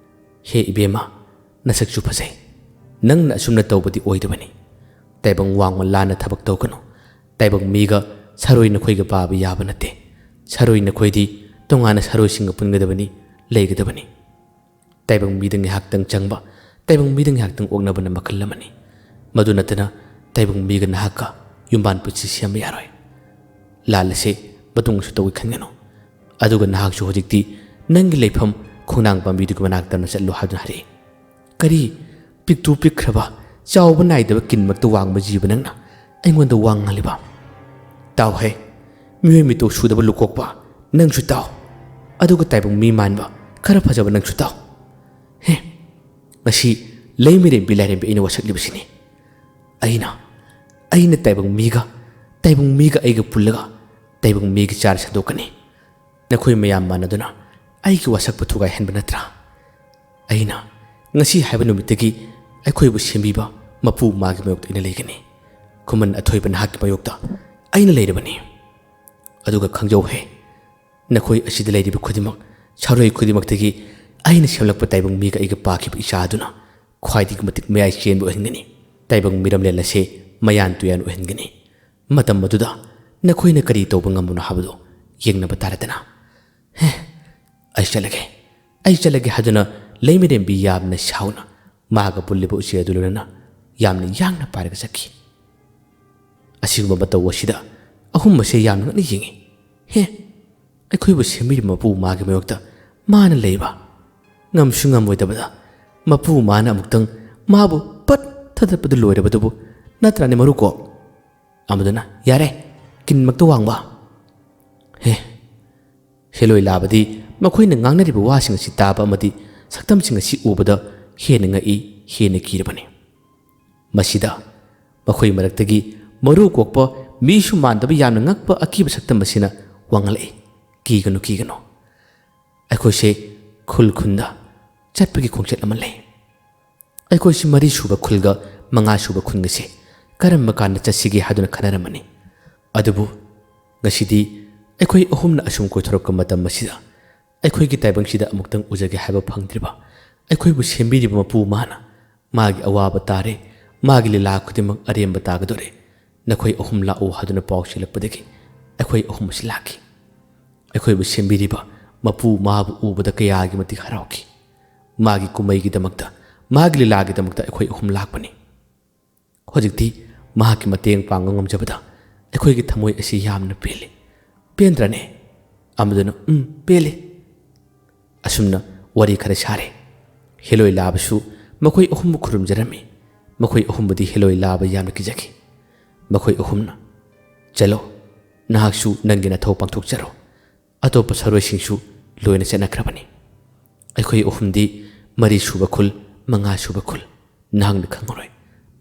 ꯍꯦ ꯏꯕꯦꯝꯃ, ꯅꯁꯛꯁꯨ ꯐꯖꯩ꯫ ꯅꯪꯅ ꯑꯁꯨꯝꯅ ꯇꯧꯕꯗꯤ ꯑꯣꯏꯗꯕꯅꯤ꯫ ꯇꯥꯏꯕꯪ ꯋꯥꯡꯃ ꯂꯥꯟꯅ ꯊꯕꯛ ꯇꯧꯒꯅꯨ꯫ ꯇꯥꯏꯕꯪ ꯃꯤꯒ ꯁꯥꯔꯣꯏ ꯅꯈꯣꯏꯒ ꯄꯥꯕ ꯌꯥꯕ ꯅꯠꯇꯦ꯫ ꯁꯥꯔꯣꯏ ꯅꯈꯣꯏꯗꯤ ꯇꯣꯉꯥꯟꯅ ꯁꯥꯔꯣꯏꯁꯤꯡꯒ ꯄꯨꯟꯒꯗꯕꯅꯤ, ꯂꯩꯒꯗꯕꯅꯤ꯫ ꯇꯥꯏꯕꯪ ꯃꯤꯗ ꯉꯥꯏꯍꯥꯛꯇꯪ ꯆꯪꯕ, ꯇꯥꯏꯕꯪ ꯃꯤꯗ ꯉꯥꯏꯍꯥꯛꯇꯪ ꯑꯣꯛꯅꯕꯅ ꯃꯈꯜ ꯑꯃꯅꯤ꯫ ꯃꯗꯨ ꯅꯠꯇꯅ ꯇꯥꯏꯕꯪ ꯃꯤꯒ ꯅꯍꯥꯛꯀ ꯌꯨꯝꯕꯥꯟ ꯄꯨꯟꯁꯤ ꯁꯦꯝꯕ ꯌꯥꯔꯣꯏ꯫ ꯂꯥꯜ ꯑꯁꯦ ꯃꯇꯨꯡꯁꯨ ꯇꯧꯏ ꯈꯟꯒꯅꯨ꯫ ꯑꯗꯨꯒ ꯅꯍꯥꯛꯁꯨ ꯍꯧꯖꯤꯛꯇꯤ ꯅꯪꯒꯤ ꯂꯩꯐꯝ ꯈꯣꯡꯅꯥꯡ ꯄꯥꯝꯕꯤꯗꯨꯒꯤ ꯃꯅꯥꯛꯇ ꯑꯃ ꯆꯠꯂꯨ ꯍꯥꯏꯗꯨꯅ ꯍꯥꯏꯔꯛꯏ꯫ ꯀꯔꯤ? ꯄꯤꯛꯇꯨ ꯄꯤꯛꯈ꯭ꯔꯕ, ꯆꯥꯎꯕ ꯅꯥꯏꯗꯕ ꯀꯤꯟꯃꯛꯇ ꯋꯥꯡꯕ ꯖꯤꯕ ꯅꯪꯅ ꯑꯩꯉꯣꯟꯗ ꯋꯥ ꯉꯥꯡꯂꯤꯕ? ꯇꯥꯎꯍꯦ, ꯃꯤꯑꯣꯏ ꯃꯤꯇꯣ ꯁꯨꯗꯕ ꯂꯨꯀꯣꯛꯄ, ꯅꯪꯁꯨ ꯇꯥꯎ꯫ ꯑꯗꯨꯒ ꯇꯥꯏꯕꯪ ꯃꯤ ꯃꯥꯟꯕ, ꯈꯔ ꯐꯖꯕ ꯅꯪꯁꯨ ꯇꯥꯎ꯫ ꯍꯦ, ꯉꯁꯤ ꯂꯩꯃꯤꯔꯦꯝꯕꯤ ꯂꯥꯏꯔꯦꯝꯕꯤ ꯑꯩꯅ ꯋꯥꯁꯛꯂꯤꯕꯁꯤꯅꯤ꯫ ꯑꯩꯅ, ꯑꯩꯅ ꯇꯥꯏꯕꯪ ꯃꯤꯒ, ꯇꯥꯏꯕꯪ ꯃꯤꯒ ꯑꯩꯒ ꯄꯨꯜꯂꯒ ꯇꯥꯏꯕꯪ ꯃꯤꯒꯤ ꯆꯥꯔ ꯁꯟꯗꯣꯛꯀꯅꯤ꯫ ꯅꯈꯣꯏ ꯃꯌꯥꯝ ꯃꯥꯟꯅꯗꯨꯅ ꯑꯩꯒꯤ ꯋꯥꯁꯛꯄ ꯊꯨꯒꯥꯏꯍꯟꯕ ꯅꯠꯇ꯭ꯔꯥ? ꯑꯩꯅ ꯉꯁꯤ ꯍꯥꯏꯕ ꯅꯨꯃꯤꯠꯇꯒꯤ ꯑꯩꯈꯣꯏꯕꯨ ꯁꯦꯝꯕꯤꯕ ꯃꯄꯨ ꯃꯥꯒꯤ ꯃꯥꯌꯣꯛꯇ ꯑꯩꯅ ꯂꯩꯒꯅꯤ꯫ ꯈꯨꯃꯟ ꯑꯊꯣꯏꯕ ꯅꯍꯥꯛꯀꯤ ꯃꯥꯌꯣꯛꯇ ꯑꯩꯅ ꯂꯩꯔꯕꯅꯤ꯫ ꯑꯗꯨꯒ ꯈꯪꯖꯧꯍꯦ, ꯅꯈꯣꯏ ꯑꯁꯤꯗ ꯂꯩꯔꯤꯕ ꯈꯨꯗꯤꯡꯃꯛ, ꯁꯥꯔꯣꯏ ꯈꯨꯗꯤꯡꯃꯛꯇꯒꯤ ꯑꯩꯅ ꯁꯦꯝꯂꯛꯄ ꯇꯥꯏꯕꯪ ꯃꯤꯒ ꯑꯩꯒ ꯄꯥꯈꯤꯕ ꯏꯆꯥ ꯑꯗꯨꯅ ꯈ꯭ꯋꯥꯏꯗꯒꯤ ꯃꯇꯤꯛ ꯃꯌꯥꯏ ꯆꯦꯟꯕ ꯑꯣꯏꯍꯟꯒꯅꯤ꯫ ꯇꯥꯏꯕꯪ ꯃꯤꯔꯝꯂꯦꯟ ꯑꯁꯦ ꯃꯌꯥꯟ ꯇꯨꯌꯥꯟ ꯑꯣꯏꯍꯟꯒꯅꯤ꯫ ꯃꯇꯝ ꯑꯗꯨꯗ ꯅꯈꯣꯏꯅ ꯀꯔꯤ ꯇꯧꯕ ꯉꯝꯕꯅꯣ ꯍꯥꯏꯕꯗꯨ ꯌꯦꯡꯅꯕ ꯇꯥꯔꯦꯗꯅ꯫ ꯍꯦ, ꯑꯩ ꯆꯠꯂꯒꯦ, ꯑꯩ ꯆꯠꯂꯒꯦ ꯍꯥꯏꯗꯨꯅ ꯂꯩꯃꯤꯔꯦꯝꯕꯤ ꯌꯥꯝꯅ ꯁꯥꯎꯅ ꯃꯥꯒ ꯄꯨꯜꯂꯤꯕ ꯎꯆꯦꯛ ꯑꯗꯨ ꯂꯣꯏꯅꯅ ꯌꯥꯝꯅ ꯌꯥꯡꯅ ꯄꯥꯏꯔꯒ ꯆꯠꯈꯤ꯫ ꯑꯁꯤꯒꯨꯝꯕ ꯃꯇꯧ ꯑꯁꯤꯗ ꯑꯍꯨꯝ ꯑꯁꯦ ꯌꯥꯝꯅ ꯉꯛꯅ ꯌꯦꯡꯉꯤ꯫ "ꯍꯦ, ꯑꯩꯈꯣꯏꯕꯨ ꯁꯦꯝꯕꯤꯔꯤꯕ ꯃꯄꯨ ꯃꯥꯒꯤ ꯃꯥꯌꯣꯛꯇ ꯃꯥꯅ ꯂꯩꯕ?" ꯉꯝꯁꯨ ꯉꯝꯃꯣꯏꯗꯕꯗ ꯃꯄꯨ ꯃꯥꯅ ꯑꯃꯨꯛꯇꯪ ꯃꯥꯕꯨ ꯄꯠ ꯊꯥꯗꯠꯄꯗ ꯂꯣꯏꯔꯕꯗꯨꯕꯨ ꯅꯠꯇ꯭ꯔꯅꯦ ꯃꯔꯨꯀꯣꯛ? ꯑꯃꯗꯨꯅ, "ꯌꯥꯔꯦ, ꯀꯤꯟꯃꯛꯇ ꯋꯥꯡꯕ!" ꯍꯦ, ꯍꯦꯂꯣꯏ ꯂꯥꯕꯗꯤ ꯃꯈꯣꯏꯅ ꯉꯥꯡꯅꯔꯤꯕ ꯋꯥꯁꯤꯡ ꯑꯁꯤ ꯇꯥꯕ ꯑꯃꯗꯤ ꯁꯛꯇꯝꯁꯤꯡ ꯑꯁꯤ ꯎꯕꯗ ꯍꯦꯟꯅ ꯉꯛꯏ, ꯍꯦꯟꯅ ꯀꯤꯔꯕꯅꯤ꯫ ꯃꯁꯤꯗ ꯃꯈꯣꯏ ꯃꯔꯛꯇꯒꯤ ꯃꯔꯨ ꯀꯣꯛꯄ ꯃꯤꯁꯨ ꯃꯥꯟꯗꯕ ꯌꯥꯝꯅ ꯉꯛꯄ ꯑꯀꯤꯕ ꯁꯛꯇꯝ ꯑꯁꯤꯅ ꯋꯥ ꯉꯥꯡꯂꯛꯏ, "ꯀꯤꯒꯅꯨ, ꯀꯤꯒꯅꯨ꯫ ꯑꯩꯈꯣꯏꯁꯦ ꯈꯨꯜ ꯈꯨꯟꯗ ꯆꯠꯄꯒꯤ ꯈꯣꯡꯆꯠ ꯑꯃ ꯂꯩ꯫ ꯑꯩꯈꯣꯏꯁꯤ ꯃꯔꯤ ꯁꯨꯕ ꯈꯨꯜꯒ ꯃꯉꯥ ꯁꯨꯕ ꯈꯨꯟꯒꯁꯦ ꯀꯔꯝꯕ ꯀꯥꯟꯗ ꯆꯠꯁꯤꯒꯦ ꯍꯥꯏꯗꯨꯅ ꯈꯟꯅꯔꯝꯕꯅꯤ꯫ ꯑꯗꯨꯕꯨ ꯉꯁꯤꯗꯤ ꯑꯩꯈꯣꯏ ꯑꯍꯨꯝꯅ ꯑꯁꯨꯝ ꯀꯣꯏꯊꯣꯔꯛꯄ ꯃꯇꯝ ꯑꯁꯤꯗ ꯑꯩꯈꯣꯏꯒꯤ ꯇꯥꯏꯕꯪꯁꯤꯗ ꯑꯃꯨꯛꯇꯪ ꯎꯖꯒꯦ ꯍꯥꯏꯕ ꯐꯪꯗ꯭ꯔꯤꯕ ꯑꯩꯈꯣꯏꯕꯨ ꯁꯦꯝꯕꯤꯔꯤꯕ ꯃꯄꯨ ꯃꯥꯅ ꯃꯥꯒꯤ ꯑꯋꯥꯕ ꯇꯥꯔꯦ, ꯃꯥꯒꯤ ꯂꯤꯂꯥ ꯈꯨꯗꯤꯡꯃꯛ ꯑꯔꯦꯝꯕ ꯇꯥꯒꯗꯣꯔꯦ, ꯅꯈꯣꯏ ꯑꯍꯨꯝ ꯂꯥꯛꯎ" ꯍꯥꯏꯗꯨꯅ ꯄꯥꯎ ꯆꯦꯜꯂꯛꯄꯗꯒꯤ ꯑꯩꯈꯣꯏ ꯑꯍꯨꯝ ꯑꯁꯤ ꯂꯥꯛꯈꯤ꯫ ꯑꯩꯈꯣꯏꯕꯨ ꯁꯦꯝꯕꯤꯔꯤꯕ ꯃꯄꯨ ꯃꯥꯕꯨ ꯎꯕꯗ ꯀꯌꯥꯒꯤ ꯃꯇꯤꯛ ꯍꯔꯥꯎꯈꯤ꯫ ꯃꯥꯒꯤ ꯀꯨꯝꯍꯩꯒꯤꯗꯃꯛꯇ, ꯃꯥꯒꯤ ꯂꯤꯂꯥꯒꯤꯗꯃꯛꯇ ꯑꯩꯈꯣꯏ ꯑꯍꯨꯝ ꯂꯥꯛꯄꯅꯤ꯫ ꯍꯧꯖꯤꯛꯇꯤ ꯃꯍꯥꯛꯀꯤ ꯃꯇꯦꯡ ꯄꯥꯡꯕ ꯉꯝꯖꯕꯗ ꯑꯩꯈꯣꯏꯒꯤ ꯊꯃꯣꯏ ꯑꯁꯤ ꯌꯥꯝꯅ ꯄꯦꯜꯂꯤ꯫ ꯄꯦꯟꯗ꯭ꯔꯅꯦ? ꯑꯃꯗꯨꯅ, "ꯎꯝ, ꯄꯦꯜꯂꯤ"꯫ ꯑꯁꯨꯝꯅ ꯋꯥꯔꯤ ꯈꯔ ꯁꯥꯔꯦ꯫ ꯍꯦꯂꯣꯏ ꯂꯥꯕꯁꯨ ꯃꯈꯣꯏ ꯑꯍꯨꯝꯕꯨ ꯈꯨꯔꯨꯝꯖꯔꯝꯃꯤ꯫ ꯃꯈꯣꯏ ꯑꯍꯨꯝꯕꯨꯗꯤ ꯍꯦꯂꯣꯏ ꯂꯥꯕ ꯌꯥꯝꯅ ꯀꯤꯖꯈꯤ꯫ ꯃꯈꯣꯏ ꯑꯍꯨꯝꯅ, "ꯆꯠꯂꯣ, ꯅꯍꯥꯛꯁꯨ ꯅꯪꯒꯤ ꯅꯊꯧ ꯄꯥꯡꯊꯣꯛꯆꯔꯣ꯫ ꯑꯇꯣꯞꯄ ꯁꯥꯔꯣꯏꯁꯤꯡꯁꯨ ꯂꯣꯏꯅ ꯆꯠꯅꯈ꯭ꯔꯕꯅꯤ꯫ ꯑꯩꯈꯣꯏ ꯑꯍꯨꯝꯗꯤ ꯃꯔꯤ ꯁꯨꯕ ꯈꯨꯜ, ꯃꯉꯥ ꯁꯨꯕ ꯈꯨꯜ, ꯅꯍꯥꯛꯅ ꯈꯪꯉꯔꯣꯏ꯫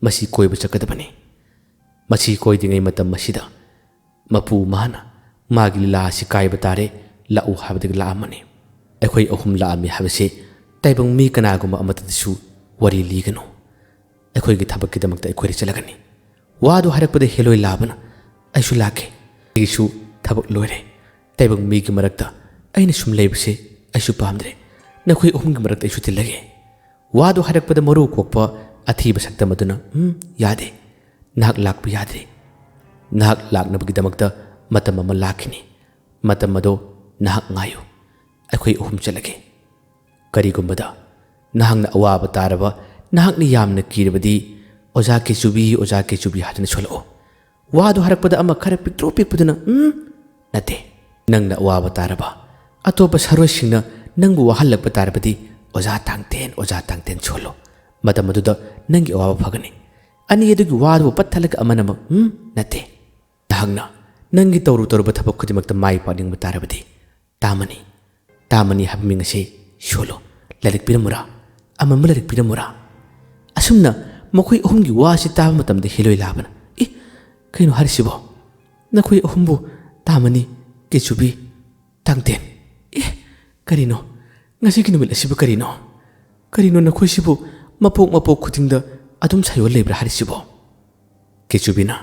ꯃꯁꯤ ꯀꯣꯏꯕ ꯆꯠꯀꯗꯕꯅꯤ"꯫ ꯃꯁꯤ ꯀꯣꯏꯗ꯭ꯔꯤꯉꯩ ꯃꯇꯝ ꯑꯁꯤꯗ ꯃꯄꯨ ꯃꯥꯅ ꯃꯥꯒꯤ ꯂꯤꯂꯥ ꯑꯁꯤ ꯀꯥꯏꯕ ꯇꯥꯔꯦ, ꯂꯥꯛꯎ ꯍꯥꯏꯕꯗꯒꯤ ꯂꯥꯛꯑꯝꯃꯅꯤ꯫ ꯑꯩꯈꯣꯏ ꯑꯍꯨꯝ ꯂꯥꯛꯑꯝꯃꯤ ꯍꯥꯏꯕꯁꯤ ꯇꯥꯏꯕꯪ ꯃꯤ ꯀꯅꯥꯒꯨꯝꯕ ꯑꯃꯠꯇꯗꯁꯨ ꯋꯥꯔꯤ ꯂꯤꯒꯅꯨ꯫ ꯑꯩꯈꯣꯏꯒꯤ ꯊꯕꯛꯀꯤꯗꯃꯛꯇ ꯑꯩꯈꯣꯏꯗ ꯆꯠꯂꯒꯅꯤ꯫ ꯋꯥꯗꯨ ꯍꯥꯏꯔꯛꯄꯗ ꯍꯦꯂꯣꯏ ꯂꯥꯕꯅ, "ꯑꯩꯁꯨ ꯂꯥꯛꯀꯦ꯫ ꯑꯩꯒꯤꯁꯨ ꯊꯕꯛ ꯂꯣꯏꯔꯦ꯫ ꯇꯥꯏꯕꯪ ꯃꯤꯒꯤ ꯃꯔꯛꯇ ꯑꯩꯅ ꯁꯨꯝ ꯂꯩꯕꯁꯦ ꯑꯩꯁꯨ ꯄꯥꯝꯗ꯭ꯔꯦ꯫ ꯅꯈꯣꯏ ꯑꯍꯨꯝꯒꯤ ꯃꯔꯛꯇ ꯑꯩꯁꯨ ꯇꯤꯜꯂꯒꯦ"꯫ ꯋꯥꯗꯨ ꯍꯥꯏꯔꯛꯄꯗ ꯃꯔꯨ ꯀꯣꯛꯄ ꯑꯊꯤꯕ ꯁꯛꯇꯝ ꯑꯗꯨꯅ, "ꯎꯝ, ꯌꯥꯗꯦ꯫ ꯅꯍꯥꯛ ꯂꯥꯛꯄ ꯌꯥꯗ꯭ꯔꯤ꯫ ꯅꯍꯥꯛ ꯂꯥꯛꯅꯕꯒꯤꯗꯃꯛꯇ ꯃꯇꯝ ꯑꯃ ꯂꯥꯛꯈꯤꯅꯤ꯫ ꯃꯇꯝ ꯑꯗꯣ ꯅꯍꯥꯛ ꯉꯥꯏꯌꯨ꯫ ꯑꯩꯈꯣꯏ ꯑꯍꯨꯝ ꯆꯠꯂꯒꯦ꯫ ꯀꯔꯤꯒꯨꯝꯕꯗ ꯅꯍꯥꯛꯅ ꯑꯋꯥꯕ ꯇꯥꯔꯕ, ꯅꯍꯥꯛꯅ ꯌꯥꯝꯅ ꯀꯤꯔꯕꯗꯤ ꯑꯣꯖꯥ ꯀꯦꯆꯨꯕꯤ, ꯑꯣꯖꯥ ꯀꯦꯆꯨꯕꯤ ꯍꯥꯏꯗꯨꯅ ꯁꯣꯜꯂꯛꯑꯣ"꯫ ꯋꯥꯗꯨ ꯍꯥꯏꯔꯛꯄꯗ ꯑꯃ ꯈꯔ ꯄꯤꯛꯇ꯭ꯔꯨ ꯄꯤꯛꯄꯗꯨꯅ "ꯎꯝ, ꯅꯠꯇꯦ, ꯅꯪꯅ ꯑꯋꯥꯕ ꯇꯥꯔꯕ, ꯑꯇꯣꯞꯄ ꯁꯥꯔꯣꯏꯁꯤꯡꯅ ꯅꯪꯕꯨ ꯋꯥꯍꯜꯂꯛꯄ ꯇꯥꯔꯕꯗꯤ ꯑꯣꯖꯥ ꯇꯥꯡꯊꯦꯟ, ꯑꯣꯖꯥ ꯇꯥꯡꯊꯦꯟ ꯁꯣꯜꯂꯨ꯫ ꯃꯇꯝ ꯑꯗꯨꯗ ꯅꯪꯒꯤ ꯑꯋꯥꯕ ꯐꯒꯅꯤ꯫ ꯑꯅꯤ ꯑꯗꯨꯒꯤ ꯋꯥꯗꯨꯕꯨ ꯄꯠꯊꯠꯂꯒ ꯑꯃꯅ ꯑꯃꯨꯛ "ꯎꯝ, ꯅꯠꯇꯦ, ꯅꯍꯥꯛꯅ ꯅꯪꯒꯤ ꯇꯧꯔꯨ ꯇꯧꯔꯨꯕ ꯊꯕꯛ ꯈꯨꯗꯤꯡꯃꯛꯇ ꯃꯥꯏ ꯄꯥꯛꯅꯤꯡꯕ ꯇꯥꯔꯕꯗꯤ ꯇꯥꯃꯅꯤ, ꯇꯥꯃꯅꯤ ꯍꯥꯏꯕ ꯃꯤꯡ ꯑꯁꯤ ꯁꯣꯜꯂꯨ꯫ ꯂꯥꯏꯔꯤꯛ ꯄꯤꯔꯝꯃꯨꯔꯥ? ꯑꯃꯝꯕ ꯂꯥꯏꯔꯤꯛ ꯄꯤꯔꯝꯃꯨꯔꯥ?" ꯑꯁꯨꯝꯅ ꯃꯈꯣꯏ ꯑꯍꯨꯝꯒꯤ ꯋꯥꯁꯤ ꯇꯥꯕ ꯃꯇꯝꯗ ꯍꯦꯂꯣꯏ ꯂꯥꯕꯅ "ꯑꯦ, ꯀꯩꯅꯣ ꯍꯥꯏꯔꯤꯁꯤꯕꯣ? ꯅꯈꯣꯏ ꯑꯍꯨꯝꯕꯨ ꯇꯥꯃꯅꯤ, ꯀꯦꯆꯨꯕꯤ, ꯇꯥꯡꯊꯦꯟ꯫ ꯑꯦ, ꯀꯔꯤꯅꯣ? ꯉꯁꯤꯒꯤ ꯅꯨꯃꯤꯠ ꯑꯁꯤꯕꯨ ꯀꯔꯤꯅꯣ? ꯀꯔꯤꯅꯣ ꯅꯈꯣꯏꯁꯤꯕꯨ ꯃꯄꯣꯛ ꯃꯄꯣꯛ ꯈꯨꯗꯤꯡꯗ ꯑꯗꯨꯝ ꯁꯥꯌꯣꯜ ꯂꯩꯕ꯭ꯔꯥ ꯍꯥꯏꯔꯤꯁꯤꯕꯣ?" ꯀꯦꯆꯨꯕꯤꯅ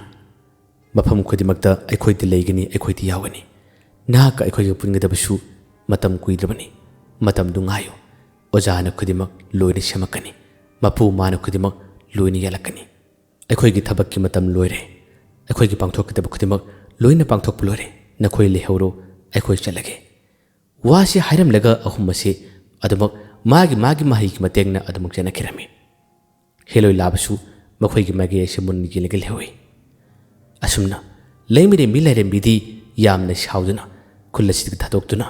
"ꯃꯐꯝ ꯈꯨꯗꯤꯡꯃꯛꯇ ꯑꯩꯈꯣꯏꯗꯤ ꯂꯩꯒꯅꯤ, ꯑꯩꯈꯣꯏꯗꯤ ꯌꯥꯎꯒꯅꯤ꯫ ꯅꯍꯥꯛꯀ ꯑꯩꯈꯣꯏꯒ ꯄꯨꯟꯒꯗꯕꯁꯨ ꯃꯇꯝ ꯀꯨꯏꯗ꯭ꯔꯕꯅꯤ꯫ ꯃꯇꯝꯗꯨ ꯉꯥꯏꯌꯨ꯫ ꯑꯣꯖꯥꯅ ꯈꯨꯗꯤꯡꯃꯛ ꯂꯣꯏꯅ ꯁꯦꯝꯃꯛꯀꯅꯤ꯫ ꯃꯄꯨ ꯃꯥꯅ ꯈꯨꯗꯤꯡꯃꯛ ꯂꯣꯏꯅ ꯌꯥꯜꯂꯛꯀꯅꯤ꯫ ꯑꯩꯈꯣꯏꯒꯤ ꯊꯕꯛꯀꯤ ꯃꯇꯝ ꯂꯣꯏꯔꯦ꯫ ꯑꯩꯈꯣꯏꯒꯤ ꯄꯥꯡꯊꯣꯛꯀꯗꯕ ꯈꯨꯗꯤꯡꯃꯛ ꯂꯣꯏꯅ ꯄꯥꯡꯊꯣꯛꯄ ꯂꯣꯏꯔꯦ꯫ ꯅꯈꯣꯏ ꯂꯩꯍꯧꯔꯣ, ꯑꯩꯈꯣꯏ ꯆꯠꯂꯒꯦ꯫" ꯋꯥꯁꯤ ꯍꯥꯏꯔꯝꯂꯒ ꯑꯍꯨꯝ ꯑꯁꯤ ꯑꯗꯨꯃꯛ ꯃꯥꯒꯤ ꯃꯥꯒꯤ ꯃꯍꯩꯒꯤ ꯃꯇꯦꯡꯅ ꯑꯗꯨꯃꯛ ꯆꯦꯟꯅꯈꯤꯔꯝꯃꯤ꯫ ꯍꯦꯂꯣꯏ ꯂꯥꯕꯁꯨ ꯃꯈꯣꯏꯒꯤ ꯃꯥꯏꯀꯩ ꯑꯁꯤ ꯃꯨꯟꯅ ꯌꯦꯡꯂꯒ ꯂꯩꯍꯧꯏ꯫ ꯑꯁꯨꯝꯅ ꯂꯩꯃꯔꯦꯝꯕꯤ ꯂꯥꯏꯔꯦꯝꯕꯤꯗꯤ ꯌꯥꯝꯅ ꯁꯥꯎꯗꯨꯅ ꯈꯨꯜ ꯑꯁꯤꯗꯒꯤ ꯊꯥꯗꯣꯛꯇꯨꯅ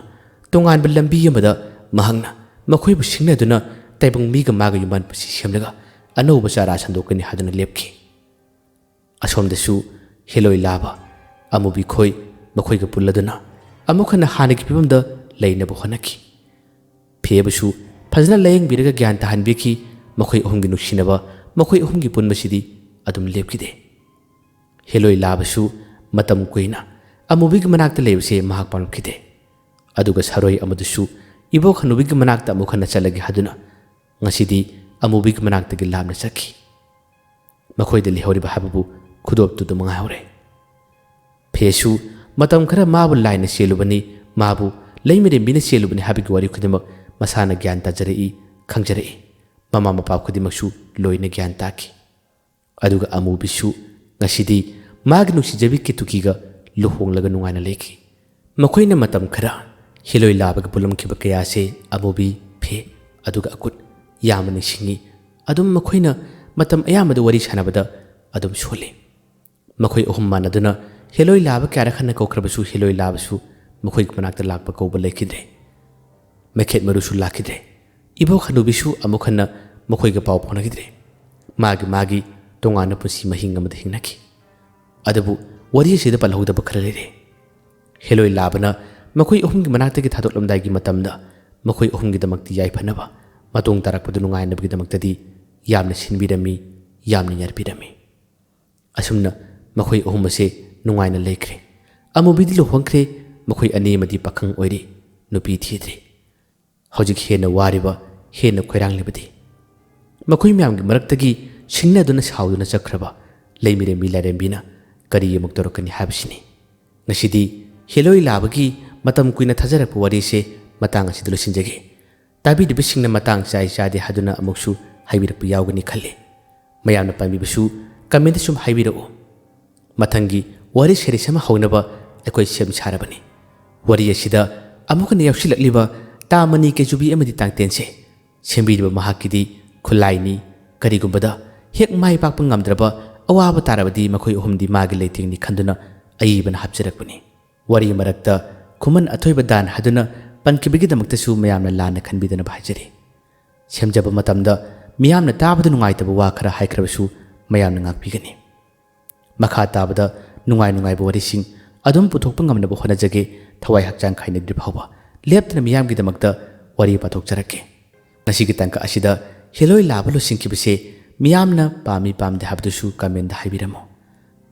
ꯇꯣꯉꯥꯟꯕ ꯂꯝꯕꯤ ꯑꯃꯗ ꯃꯍꯥꯛꯅ ꯃꯈꯣꯏꯕꯨ ꯁꯤꯡꯅꯗꯨꯅ ꯇꯥꯏꯕꯪ ꯃꯤꯒ ꯃꯥꯒ ꯌꯨꯝꯕꯥꯟ ꯄꯨꯟꯁꯤ ꯁꯦꯝꯂꯒ ꯑꯅꯧꯕ ꯆꯥꯔꯥ ꯁꯟꯗꯣꯛꯀꯅꯤ ꯍꯥꯏꯗꯨꯅ ꯂꯦꯞꯈꯤ꯫ ꯑꯁꯣꯝꯗꯁꯨ ꯍꯦꯂꯣꯏ ꯂꯥꯕ, ꯑꯃꯨꯕꯤ ꯈꯣꯏ ꯃꯈꯣꯏꯒ ꯄꯨꯜꯂꯗꯨꯅ ꯑꯃꯨꯛ ꯍꯟꯅ ꯍꯥꯟꯅꯒꯤ ꯐꯤꯕꯝꯗ ꯂꯩꯅꯕ ꯍꯣꯠꯅꯈꯤ꯫ ꯐꯦꯕꯨꯁꯨ ꯐꯖꯅ ꯂꯥꯌꯦꯡꯕꯤꯔꯒ ꯒ꯭ꯌꯥꯟ ꯇꯥꯍꯟꯕꯤꯈꯤ꯫ ꯃꯈꯣꯏ ꯑꯍꯨꯝꯒꯤ ꯅꯨꯡꯁꯤꯅꯕ, ꯃꯈꯣꯏ ꯑꯍꯨꯝꯒꯤ ꯄꯨꯟꯕꯁꯤꯗꯤ ꯑꯗꯨꯝ ꯂꯦꯞꯈꯤꯗꯦ꯫ ꯍꯦꯂꯣꯏ ꯂꯥꯕꯁꯨ ꯃꯇꯝ ꯀꯨꯏꯅ ꯑꯃꯨꯕꯤꯒꯤ ꯃꯅꯥꯛꯇ ꯂꯩꯕꯁꯦ ꯃꯍꯥꯛ ꯄꯥꯝꯂꯛꯈꯤꯗꯦ꯫ ꯑꯗꯨꯒ ꯁꯥꯔꯣꯏ ꯑꯃꯗꯨꯁꯨ ꯏꯕꯣꯛ ꯍꯅꯨꯕꯤꯒꯤ ꯃꯅꯥꯛꯇ ꯑꯃꯨꯛ ꯍꯟꯅ ꯆꯠꯂꯒꯦ ꯍꯥꯏꯗꯨꯅ ꯉꯁꯤꯗꯤ ꯑꯃꯨꯕꯤꯒꯤ ꯃꯅꯥꯛꯇꯒꯤ ꯂꯥꯞꯅ ꯆꯠꯈꯤ꯫ ꯃꯈꯣꯏꯗ ꯂꯩꯍꯧꯔꯤꯕ ꯍꯥꯏꯕꯕꯨ ꯈꯨꯗꯣꯞꯇꯨꯗ ꯃꯉꯥꯏꯍꯧꯔꯦ꯫ ꯐꯦꯁꯨ ꯃꯇꯝ ꯈꯔ ꯃꯥꯕꯨ ꯂꯥꯏꯅ ꯆꯦꯜꯂꯨꯕꯅꯤ, ꯃꯥꯕꯨ ꯂꯩꯃꯔꯦꯝꯕꯤꯅ ꯆꯦꯜꯂꯨꯕꯅꯤ ꯍꯥꯏꯕꯒꯤ ꯋꯥꯔꯤ ꯈꯨꯗꯤꯡꯃꯛ ꯃꯁꯥꯅ ꯒ꯭ꯌꯥꯟ ꯇꯥꯖꯔꯛꯏ, ꯈꯪꯖꯔꯛꯏ꯫ ꯃꯃꯥ ꯃꯄꯥ ꯈꯨꯗꯤꯡꯃꯛꯁꯨ ꯂꯣꯏꯅ ꯒ꯭ꯌꯥꯟ ꯇꯥꯈꯤ꯫ ꯑꯗꯨꯒ ꯑꯃꯨꯕꯤꯁꯨ ꯉꯁꯤꯗꯤ ꯃꯥꯒꯤ ꯅꯨꯡꯁꯤꯖꯕꯤ ꯀꯦꯇꯨꯀꯤꯒ ꯂꯨꯍꯣꯡꯂꯒ ꯅꯨꯡꯉꯥꯏꯅ ꯂꯩꯈꯤ꯫ ꯃꯈꯣꯏꯅ ꯃꯇꯝ ꯈꯔ ꯍꯦꯂꯣꯏ ꯂꯥꯕꯒ ꯄꯨꯜꯂꯝꯈꯤꯕ ꯀꯌꯥꯁꯦ ꯑꯃꯨꯕꯤ, ꯐꯦ, ꯑꯗꯨꯒ ꯑꯀꯨꯠ ꯌꯥꯝꯅ ꯅꯤꯡꯁꯤꯡꯉꯤ꯫ ꯑꯗꯨꯝ ꯃꯈꯣꯏꯅ ꯃꯇꯝ ꯑꯌꯥꯝꯕꯗ ꯋꯥꯔꯤ ꯁꯥꯟꯅꯕꯗ ꯑꯗꯨꯝ ꯁꯣꯜꯂꯤ꯫ ꯃꯈꯣꯏ ꯑꯍꯨꯝ ꯃꯥꯟꯅꯗꯨꯅ ꯍꯦꯂꯣꯏ ꯂꯥꯕ ꯀꯌꯥꯔꯛ ꯍꯟꯅ ꯀꯧꯈ꯭ꯔꯕꯁꯨ ꯍꯦꯂꯣꯏ ꯂꯥꯕꯁꯨ ꯃꯈꯣꯏꯒꯤ ꯃꯅꯥꯛꯇ ꯂꯥꯛꯄ ꯀꯧꯕ ꯂꯩꯈꯤꯗ꯭ꯔꯦ꯫ ꯃꯩꯈꯦꯠ ꯃꯔꯨꯁꯨ ꯂꯥꯛꯈꯤꯗ꯭ꯔꯦ꯫ ꯏꯕꯣꯛ ꯍꯅꯨꯕꯤꯁꯨ ꯑꯃꯨꯛ ꯍꯟꯅ ꯃꯈꯣꯏꯒ ꯄꯥꯎ ꯐꯥꯎꯅꯈꯤꯗ꯭ꯔꯦ꯫ ꯃꯥꯒꯤ ꯃꯥꯒꯤ ꯇꯣꯉꯥꯟꯕ ꯄꯨꯟꯁꯤ ꯃꯍꯤꯡ ꯑꯃꯗ ꯍꯤꯡꯅꯈꯤ꯫ ꯑꯗꯨꯕꯨ ꯋꯥꯔꯤ ꯑꯁꯤꯗ ꯄꯜꯍꯧꯗꯕ ꯈꯔ ꯂꯩꯔꯦ꯫ ꯍꯦꯂꯣꯏ ꯂꯥꯕꯅ ꯃꯈꯣꯏ ꯑꯍꯨꯝꯒꯤ ꯃꯅꯥꯛꯇꯒꯤ ꯊꯥꯗꯣꯛꯂꯝꯗꯥꯏꯒꯤ ꯃꯇꯝꯗ ꯃꯈꯣꯏ ꯑꯍꯨꯝꯒꯤꯗꯃꯛꯇꯤ ꯌꯥꯏꯐꯅꯕ, ꯃꯇꯨꯡ ꯇꯥꯔꯛꯄꯗ ꯅꯨꯡꯉꯥꯏꯅꯕꯒꯤꯗꯃꯛꯇꯗꯤ ꯌꯥꯝꯅ ꯁꯤꯟꯕꯤꯔꯝꯃꯤ, ꯌꯥꯝꯅ ꯌꯥꯔꯕꯤꯔꯝꯃꯤ꯫ ꯑꯁꯨꯝꯅ ꯃꯈꯣꯏ ꯑꯍꯨꯝ ꯑꯁꯦ ꯅꯨꯡꯉꯥꯏꯅ ꯂꯩꯈ꯭ꯔꯦ꯫ ꯑꯃꯨꯕꯤꯗꯤ ꯂꯨꯍꯣꯡꯈ꯭ꯔꯦ, ꯃꯈꯣꯏ ꯑꯅꯤ ꯑꯃꯗꯤ ꯄꯥꯈꯪ ꯑꯣꯏꯔꯤ, ꯅꯨꯄꯤ ꯊꯤꯗ꯭ꯔꯤ꯫ ꯍꯧꯖꯤꯛ ꯍꯦꯟꯅ ꯋꯥꯔꯤꯕ, ꯍꯦꯟꯅ ꯈꯣꯏꯔꯥꯡꯂꯤꯕꯗꯤ ꯃꯈꯣꯏ ꯃꯌꯥꯝꯒꯤ ꯃꯔꯛꯇꯒꯤ ꯁꯤꯡꯅꯗꯨꯅ ꯁꯥꯎꯗꯨꯅ ꯆꯠꯈ꯭ꯔꯕ ꯂꯩꯃꯤꯔꯦꯝꯕꯤ ꯂꯥꯏꯔꯦꯝꯕꯤꯅ ꯀꯔꯤ ꯑꯃꯨꯛ ꯇꯧꯔꯛꯀꯅꯤ ꯍꯥꯏꯕꯁꯤꯅꯤ꯫ ꯉꯁꯤꯗꯤ ꯍꯦꯂꯣꯏ ꯂꯥꯕꯒꯤ ꯃꯇꯝ ꯀꯨꯏꯅ ꯊꯥꯖꯔꯛꯄ ꯋꯥꯔꯤꯁꯦ ꯃꯇꯥꯡ ꯑꯁꯤꯗ ꯂꯣꯏꯁꯤꯟꯖꯒꯦ꯫ ꯇꯥꯕꯤꯔꯤꯕꯁꯤꯡꯅ ꯃꯇꯥꯡ ꯆꯥꯏ ꯆꯥꯗꯦ ꯍꯥꯏꯗꯨꯅ ꯑꯃꯨꯛꯁꯨ ꯍꯥꯏꯕꯤꯔꯛꯄ ꯌꯥꯎꯒꯅꯤ ꯈꯜꯂꯤ꯫ ꯃꯌꯥꯝꯅ ꯄꯥꯝꯕꯤꯕꯁꯨ comment ꯁꯨꯝ ꯍꯥꯏꯕꯤꯔꯛꯎ꯫ ꯃꯊꯪꯒꯤ ꯋꯥꯔꯤ series ꯑꯃ ꯍꯧꯅꯕ ꯑꯩꯈꯣꯏ ꯁꯦꯝ ꯁꯥꯔꯕꯅꯤ꯫ ꯋꯥꯔꯤ ꯑꯁꯤꯗ ꯑꯃꯨꯛ ꯍꯟꯅ ꯌꯥꯎꯁꯤꯜꯂꯛꯂꯤꯕ ꯇꯥ ꯃꯅꯤ ꯀꯩꯖꯨꯕꯤ ꯑꯃꯗꯤ ꯇꯥꯡꯇꯦꯟꯁꯦ ꯁꯦꯝꯕꯤꯔꯤꯕ ꯃꯍꯥꯛꯀꯤꯗꯤ ꯈꯨꯠꯂꯥꯏꯅꯤ꯫ ꯀꯔꯤꯒꯨꯝꯕꯗ ꯍꯦꯛ ꯃꯥꯏ ꯄꯥꯛꯄ ꯉꯝꯗ꯭ꯔꯕ ꯑꯋꯥꯕ ꯇꯥꯔꯕꯗꯤ ꯃꯈꯣꯏ ꯑꯍꯨꯝꯗꯤ ꯃꯥꯒꯤ ꯂꯩꯇꯦꯡꯅꯤ ꯈꯟꯗꯨꯅ ꯑꯏꯕꯅ ꯍꯥꯞꯆꯔꯛꯄꯅꯤ꯫ ꯋꯥꯔꯤ ꯃꯔꯛꯇ ꯈꯨꯃꯟ ꯑꯊꯣꯏꯕ ꯗꯥꯟ ꯍꯥꯏꯗꯨꯅ ꯄꯟꯈꯤꯕꯒꯤꯗꯃꯛꯇꯁꯨ ꯃꯌꯥꯝꯅ ꯂꯥꯟꯅ ꯈꯟꯕꯤꯗꯅꯕ ꯍꯥꯏꯖꯔꯤ꯫ ꯁꯦꯝꯖꯕ ꯃꯇꯝꯗ ꯃꯤꯌꯥꯝꯅ ꯇꯥꯕꯗ ꯅꯨꯡꯉꯥꯏꯇꯕ ꯋꯥ ꯈꯔ ꯍꯥꯏꯈ꯭ꯔꯕꯁꯨ ꯃꯌꯥꯝꯅ ꯉꯥꯛꯄꯤꯒꯅꯤ꯫ ꯃꯈꯥ ꯇꯥꯕꯗ ꯅꯨꯡꯉꯥꯏ ꯅꯨꯡꯉꯥꯏꯕ ꯋꯥꯔꯤꯁꯤꯡ ꯑꯗꯨꯝ ꯄꯨꯊꯣꯛꯄ ꯉꯝꯅꯕ ꯍꯣꯠꯅꯖꯒꯦ꯫ ꯊꯋꯥꯏ ꯍꯛꯆꯥꯡ ꯈꯥꯏꯅꯗ꯭ꯔꯤ ꯐꯥꯎꯕ ꯂꯦꯞꯇꯅ ꯃꯤꯌꯥꯝꯒꯤꯗꯃꯛꯇ ꯋꯥꯔꯤ ꯄꯥꯊꯣꯛꯆꯔꯛꯀꯦ꯫ ꯉꯁꯤꯒꯤ ꯇꯥꯡꯀꯛ ꯑꯁꯤꯗ ꯍꯦꯂꯣꯏ ꯂꯥꯕ ꯂꯣꯏꯁꯤꯟꯈꯤꯕꯁꯦ ꯃꯤꯌꯥꯝꯅ ꯄꯥꯝꯃꯤ ꯄꯥꯝꯗꯦ ꯍꯥꯏꯕꯗꯨꯁꯨ comment ꯍꯥꯏꯕꯤꯔꯝꯃꯨ꯫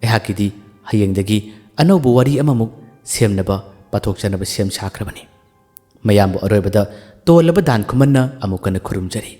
ꯑꯩꯍꯥꯛꯀꯤꯗꯤ ꯍꯌꯦꯡꯗꯒꯤ ꯑꯅꯧꯕ ꯋꯥꯔꯤ ꯑꯃꯃꯨꯛ ꯁꯦꯝꯅꯕ ꯄꯥꯊꯣꯛꯆꯅꯕ ꯁꯦꯝ ꯁꯥꯈ꯭ꯔꯕꯅꯤ꯫ ꯃꯌꯥꯝꯕꯨ ꯑꯔꯣꯏꯕꯗ ꯇꯣꯜꯂꯕ ꯗꯥꯟ ꯈꯨꯃꯟꯅ ꯑꯃꯨꯛ ꯍꯟꯅ ꯈꯨꯔꯨꯝꯖꯔꯤ꯫